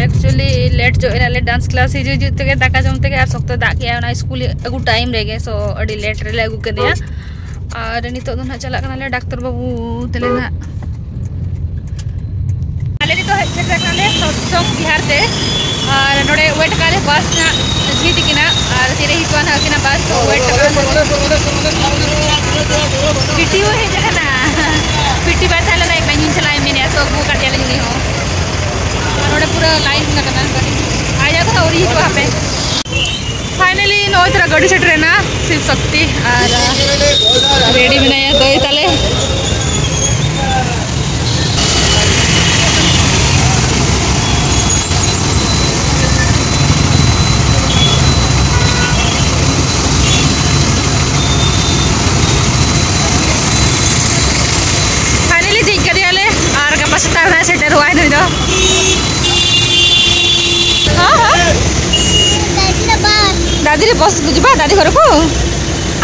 Actually late ᱧᱚᱜ ᱮᱱᱟᱞᱮ dance class ᱦᱤᱡᱩᱜ ᱦᱤᱡᱩᱜ ᱛᱮᱜᱮ, ᱫᱟᱠᱟ ᱡᱚᱢ ᱛᱮᱜᱮ, ᱟᱨ ᱥᱚᱠᱛᱚ ᱫᱟᱜ ᱠᱮᱜᱼᱟᱭ ᱚᱱᱟ ᱥᱠᱩᱞ ᱟᱹᱜᱩ time ᱨᱮᱜᱮ, so ᱟᱹᱰᱤ late ᱨᱮᱞᱮ ᱟᱹᱜᱩ ᱠᱮᱫᱮᱭᱟ᱾ ᱟᱨ ᱱᱤᱛᱚᱜ ᱫᱚ ᱱᱟᱦᱟᱜ ᱪᱟᱞᱟᱜ ᱠᱟᱱᱟᱞᱮ ᱰᱟᱠᱛᱟᱨ ᱵᱟᱹᱵᱩ ᱛᱮᱞᱮ ᱱᱟᱦᱟᱜ᱾ ᱟᱞᱮ ᱱᱤᱛᱚᱜ ᱦᱮᱡ ᱥᱮᱴᱮᱨ ᱟᱠᱟᱱᱟᱞᱮ ᱥᱚᱛᱥᱚᱝ ᱵᱤᱦᱟᱨ ᱛᱮ, ᱟᱨ ᱱᱚᱰᱮ wait ᱟᱠᱟᱫ ᱞᱮ bus ᱱᱟᱜ ᱡᱷᱤᱡ ᱛᱟᱹᱠᱤᱱᱟ, ᱟᱨ ᱛᱤᱨᱮ ᱦᱤᱡᱩᱜᱼᱟ ᱱᱟᱜ ᱟᱹᱠᱤᱱᱟᱜ bus, ᱛᱚ wait ᱟᱠᱟᱫ ᱞᱮ᱾ ᱵᱤᱴᱤᱭᱳ ᱦᱮᱡ ᱟᱠᱟᱱᱟ, ᱵᱤᱴᱤ ᱵᱟᱭ ᱛᱟᱦᱮᱸ ᱞᱮᱱᱟ, ᱤᱧ ᱤᱧ ᱪᱟᱞᱟᱜ ᱤᱧ ᱢᱮᱱᱮᱫᱼᱟ, ᱛᱚ ᱟᱹᱜᱩ ᱟᱠᱟᱫ ᱫᱮᱭᱟᱞᱤᱧ ᱩᱱᱤ ᱦᱚᱸ᱾ ᱟᱨ ᱱᱚᱰᱮ ᱯᱩᱨᱟᱹ line ᱟᱠᱟᱱᱟ, ᱟᱡᱟᱜ ᱫᱚ ᱱᱟᱜ ᱟᱹᱣᱨᱤ ᱦᱤᱡᱩᱜᱼᱟ ᱦᱟᱯᱮ᱾ Finally ᱱᱚᱜᱼᱚᱭ ᱛᱚᱨᱟ ᱜᱟᱹᱰᱤ ᱥᱮᱴᱮᱨᱮᱱᱟ ᱥᱤᱵ ᱥᱚᱠᱛᱤ, ᱟᱨ ready ᱢᱮᱱᱟᱭᱟ ᱫᱟᱹᱭ ᱛᱟᱞᱮ᱾ Finally ᱫᱮᱡ ᱠᱟᱫᱮᱭᱟᱞᱮ, ᱟᱨ ᱜᱟᱯᱟ ᱥᱮᱛᱟᱜ ᱨᱮ ᱥᱮᱴᱮᱨᱚᱜᱼᱟᱭ ᱱᱩᱭ ᱫᱚ᱾ ᱦᱚᱸ, ᱦᱚᱸ᱾ ଦାଦି ରେ ବସ୍ କୁ ଯିବା, ଦାଦି ଘରକୁ।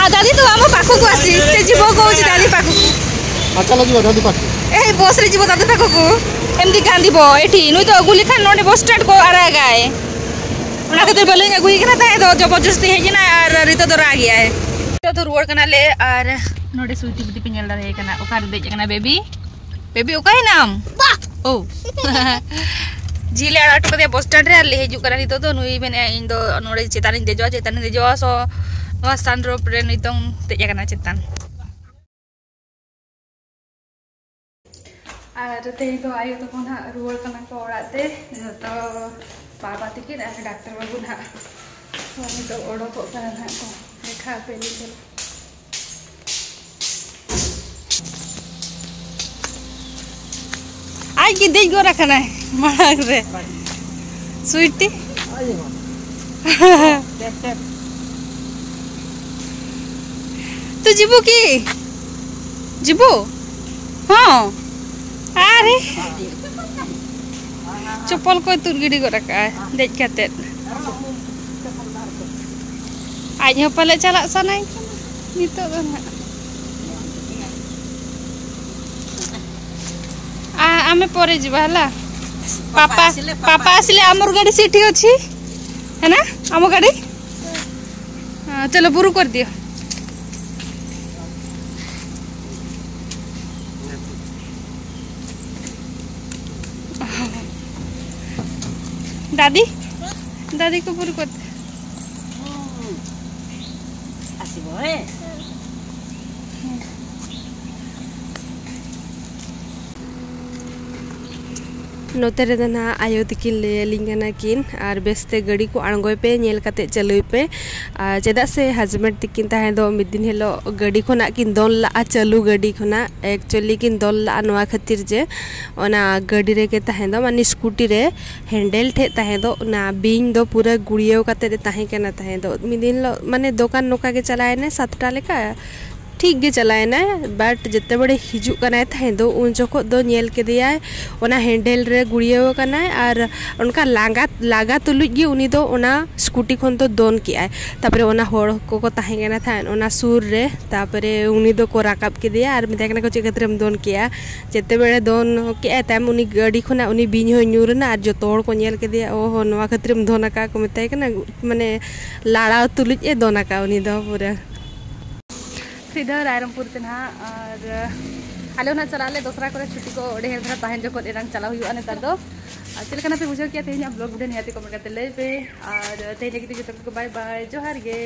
ଆଉ ଦାଦି ତୁ ଆମ ପାଖକୁ ଆସି, ସେ ଯିବ କହୁଛି ଦାଦି ପାଖକୁ। ଆଚ୍ଛା, ଯିବା ଦାଦି ପାଖକୁ। ଏଇ ବସ୍ ରେ ଯିବ ଦାଦି ପାଖକୁ। ଏମିତି କାନ୍ଦିବ ଏଠି। ᱱᱩᱭ ᱫᱚ ᱟᱹᱜᱩ ᱞᱮᱠᱷᱟᱱ ᱱᱚᱰᱮ ᱵᱚᱥ ᱥᱴᱮᱱᱰ ᱠᱚ ᱟᱲᱟᱜᱟᱭ᱾ ᱚᱱᱟ ᱠᱷᱟᱹᱛᱤᱨ ᱵᱟᱹᱞᱤᱧ ᱟᱹᱜᱩᱭᱮ ᱠᱟᱱᱟ ᱛᱟᱦᱮᱸ ᱫᱚ, ᱡᱚᱵᱚᱨᱡᱚᱥᱛᱤ ᱦᱮᱡ ᱮᱱᱟ ᱟᱨ ᱱᱤᱛᱚᱜ ᱫᱚ ᱨᱟᱜ ᱮᱜᱼᱟᱭ᱾ ᱱᱤᱛᱚᱜ ᱫᱚ ᱨᱩᱣᱟᱹᱲ ᱠᱟᱱᱟᱞᱮ ᱟᱨ ᱱᱚᱰᱮ ᱥᱩᱭᱴᱤ ᱵᱤᱴᱤ ᱯᱮ ᱧᱮᱞ ᱫᱟᱲᱮᱭᱟᱭ ᱠᱟᱱᱟ, ᱚᱠᱟᱨᱮ ᱫᱮᱡ ᱟᱠᱟᱱᱟ ᱵᱮᱵᱤ? ᱵᱮᱵᱤ, ᱚᱠᱟᱭᱮᱱᱟᱢ? ᱳ᱾ ᱡᱷᱤ ᱞᱮ ᱟᱲᱟᱜ ᱦᱚᱴᱚ ᱠᱟᱫᱮᱭᱟ ᱵᱚᱥ ᱥᱴᱮᱱᱰ ᱨᱮ ᱟᱨ ᱞᱮ ᱦᱤᱡᱩᱜ ᱠᱟᱱᱟ ᱱᱤᱛᱚᱜ ᱫᱚ᱾ ᱱᱩᱭ ᱢᱮᱱᱮᱫᱼᱟ, "ᱤᱧ ᱫᱚ ᱱᱚᱰᱮ ᱪᱮᱛᱟᱱ ᱨᱤᱧ ᱫᱮᱡᱚᱜᱼᱟ, ᱪᱮᱛᱟᱱ ᱨᱤᱧ ᱫᱮᱡᱚᱜᱼᱟ", so ᱱᱚᱣᱟ sunroof ᱨᱮ ᱱᱤᱛᱚᱝ ᱫᱮᱡ ᱟᱠᱟᱱᱟ ᱪᱮᱛᱟᱱ᱾ ᱟᱨ ᱛᱮᱦᱮᱧ ᱫᱚ ᱟᱭᱳ ᱛᱟᱠᱚ ᱱᱟᱦᱟᱜ ᱨᱩᱣᱟᱹᱲ ᱠᱟᱱᱟ ᱠᱚ ᱚᱲᱟᱜ ᱛᱮ, ᱡᱚᱛᱚ ᱵᱟᱵᱟ ᱛᱟᱹᱠᱤᱱ ᱟᱨ ᱰᱟᱠᱛᱟᱨ ᱵᱟᱹᱵᱩ ᱱᱟᱦᱟᱜ ᱱᱤᱛᱚᱜ ᱚᱰᱚᱠᱚᱜ ᱠᱟᱱᱟ ᱱᱟᱦᱟᱜ ᱠᱚ, ᱫᱮᱠᱷᱟ ᱟᱯᱮ ᱞᱤᱧ ᱪᱟᱞᱟᱜ᱾ ᱟᱡ ᱜᱮ ᱫᱮᱡ ᱜᱚᱫ ᱟᱠᱟᱱᱟᱭ ᱢᱟᱲᱟᱝ ᱨᱮ᱾ ᱥᱩᱭᱴᱤ᱾ Tap, tap. ᱡᱤᱵᱩ ᱠᱤ? ᱡᱤᱵᱩ? ᱦᱚᱸ᱾ ᱟᱨᱮ, ᱪᱚᱯᱚᱞ ᱠᱚᱭ ᱛᱩᱫ ᱜᱤᱰᱤ ᱜᱚᱫ ᱟᱠᱟᱜᱼᱟ ᱫᱮᱡ ᱠᱟᱛᱮᱫ᱾ ᱟᱡ ᱦᱚᱸ ᱯᱟᱞᱮ ᱪᱟᱞᱟᱜ ᱥᱟᱱᱟᱭ ᱠᱟᱱᱟ ᱱᱤᱛᱚᱜ ᱫᱚ ᱱᱟᱦᱟᱜ᱾ ଆ, ଆମେ ପରେ ଯିବା ହେଲା। ପାପା, ପାପା ଆସିଲେ, ପାପା ପାପା ଆସିଲେ ଆସିଲେ। ଆମର ଗାଡ଼ି ସେଠି ଅଛି, ହେ ନା? ଆମ ଗାଡ଼ି। ହଁ, ଚାଲ, ବୁରୁ କରିଦିଅ। ଦାଦି, ଦାଦିକୁ ବୁରୁ କରିଦିଅ। ଆସିବ, ହେ? ᱱᱚᱛᱮ ᱨᱮᱫᱚ ᱱᱟᱦᱟᱜ ᱟᱭᱳ ᱛᱟᱹᱠᱤᱱ ᱞᱟᱹᱭ ᱟᱹᱞᱤᱧ ᱠᱟᱱᱟ ᱠᱤᱱ, ᱟᱨ ᱵᱮᱥᱛᱮ ᱜᱟᱹᱰᱤ ᱠᱚ ᱟᱬᱜᱚᱭ ᱯᱮ, ᱧᱮᱞ ᱠᱟᱛᱮ ᱪᱟᱹᱞᱩᱭ ᱯᱮ᱾ ᱟᱨ ᱪᱮᱫᱟᱜ ᱥᱮ ᱦᱟᱡᱢᱮᱴ ᱛᱟᱹᱠᱤᱱ ᱛᱟᱦᱮᱸ ᱫᱚ ᱢᱤᱫ ᱫᱤᱱ ᱦᱤᱞᱳᱜ ᱜᱟᱹᱰᱤ ᱠᱷᱚᱱᱟᱜ ᱠᱤᱱ ᱫᱚᱱ ᱞᱟᱜᱼᱟ, ᱪᱟᱹᱞᱩ ᱜᱟᱹᱰᱤ ᱠᱷᱚᱱᱟᱜ᱾ ᱮᱠᱪᱩᱭᱮᱞᱤ ᱠᱤᱱ ᱫᱚᱱ ᱞᱟᱜᱼᱟ ᱱᱚᱣᱟ ᱠᱷᱟᱹᱛᱤᱨ ᱡᱮ ᱚᱱᱟ ᱜᱟᱹᱰᱤ ᱨᱮᱜᱮ ᱛᱟᱦᱮᱸ ᱫᱚ, ᱢᱟᱱᱮ ᱥᱠᱩᱴᱤ ᱨᱮ ᱦᱮᱱᱰᱮᱞ ᱴᱷᱮᱡ ᱛᱟᱦᱮᱸ ᱫᱚ, ᱚᱱᱟ ᱵᱤᱧ ᱫᱚ ᱯᱩᱨᱟᱹ ᱜᱩᱲᱤᱭᱟᱹᱣ ᱠᱟᱛᱮ ᱮ ᱛᱟᱦᱮᱸ ᱠᱟᱱᱟ ᱛᱟᱦᱮᱸ ᱫᱚ᱾ ᱢᱤᱫ ᱫᱤᱱ ᱦᱤᱞᱳᱜ, ᱢᱟᱱᱮ ᱫᱚᱠᱟᱱ ᱱᱚᱝᱠᱟ ᱜᱮ ᱪᱟᱞᱟᱣ ᱮᱱᱟᱭ ᱥᱟᱛᱴᱟ ᱞᱮᱠᱟ, ᱴᱷᱤᱠ ᱜᱮ ᱪᱟᱞᱟᱣ ᱮᱱᱟᱭ, but ᱡᱮᱛᱮ ᱵᱮᱲᱮ ᱦᱤᱡᱩᱜ ᱠᱟᱱᱟᱭ ᱛᱟᱦᱮᱸ ᱫᱚ, ᱩᱱ ᱡᱚᱠᱷᱚᱡ ᱫᱚ ᱧᱮᱞ ᱠᱮᱫᱮᱭᱟᱭ ᱚᱱᱟ ᱦᱮᱱᱰᱮᱞ ᱨᱮ ᱜᱩᱲᱤᱭᱟᱹᱣ ᱟᱠᱟᱱᱟᱭ, ᱟᱨ ᱚᱱᱠᱟ ᱞᱟᱸᱜᱟ, ᱞᱟᱸᱜᱟ ᱛᱩᱞᱩᱡ ᱜᱮ ᱩᱱᱤ ᱫᱚ ᱚᱱᱟ ᱥᱠᱩᱴᱤ ᱠᱷᱚᱱ ᱫᱚ ᱫᱚᱱ ᱠᱮᱜᱼᱟᱭ᱾ ᱛᱟᱯᱚᱨᱮ ᱚᱱᱟ ᱦᱚᱲ ᱠᱚᱠᱚ ᱛᱟᱦᱮᱸ ᱠᱟᱱᱟ ᱛᱟᱦᱮᱸᱫ ᱚᱱᱟ ᱥᱩᱨ ᱨᱮ, ᱛᱟᱯᱚᱨᱮ ᱩᱱᱤ ᱫᱚᱠᱚ ᱨᱟᱠᱟᱵ ᱠᱮᱫᱮᱭᱟ ᱟᱨ ᱢᱮᱛᱟᱭ ᱠᱟᱱᱟ ᱠᱚ, "ᱪᱮᱫ ᱠᱷᱟᱹᱛᱤᱨᱮᱢ ᱫᱚᱱ ᱠᱮᱜᱼᱟ?" ᱡᱮᱛᱮ ᱵᱮᱲᱮ ᱫᱚᱱ ᱠᱮᱜᱼᱟᱭ, ᱛᱟᱭᱚᱢ ᱩᱱᱤ ᱜᱟᱹᱰᱤ ᱠᱷᱚᱱᱟᱜ ᱩᱱᱤ ᱵᱤᱧ ᱦᱚᱸᱭ ᱧᱩᱨ ᱮᱱᱟ ᱟᱨ ᱡᱚᱛᱚ ᱦᱚᱲ ᱠᱚ ᱧᱮᱞ ᱠᱮᱫᱮᱭᱟ, "ᱚ ᱦᱚ, ᱱᱚᱣᱟ ᱠᱷᱟᱹᱛᱤᱨᱮᱢ ᱫᱚᱱ ᱟᱠᱟᱫ?" ᱠᱚ ᱢᱮᱛᱟᱭ ᱠᱟᱱᱟ, ᱢᱟᱱᱮ ᱞᱟᱲᱟᱣ ᱛᱩᱞᱩᱡ ᱮ ᱫᱚᱱ ᱟᱠᱟᱫ ᱩᱱᱤ ᱫᱚ ᱯᱩᱨᱟᱹ᱾ ᱥᱤᱫᱷᱟᱹ ᱨᱟᱭᱨᱚᱝᱯᱩᱨ ᱛᱮ ᱱᱟᱦᱟᱜ, ᱟᱨ ᱟᱞᱮ ᱦᱚᱸ ᱱᱟᱦᱟᱜ ᱪᱟᱞᱟᱜ ᱟᱞᱮ ᱫᱚᱥᱨᱟ ᱠᱚᱨᱮ, ᱪᱷᱩᱴᱤ ᱠᱚ ᱰᱷᱮᱨ ᱫᱷᱟᱨᱟ ᱛᱟᱦᱮᱱ ᱡᱚᱠᱷᱚᱱ ᱮᱱᱟᱝ ᱪᱟᱞᱟᱣ ᱦᱩᱭᱩᱜᱼᱟ ᱱᱮᱛᱟᱨ ᱫᱚ᱾ ᱟᱨ ᱪᱮᱫ ᱞᱮᱠᱟᱱᱟᱜ ᱯᱮ ᱵᱩᱡᱷᱟᱹᱣ ᱠᱮᱜᱼᱟ ᱛᱮᱦᱮᱧᱟᱜ vlog video? ᱱᱤᱦᱟᱹᱛ comment ᱠᱟᱛᱮ ᱞᱟᱹᱭ ᱯᱮ᱾ ᱟᱨ ᱛᱮᱦᱮᱧ ᱞᱟᱹᱜᱤᱫ ᱫᱚ ᱡᱚᱛᱚ ᱠᱚᱜᱮ bye bye, ᱡᱚᱦᱟᱨ ᱜᱮ᱾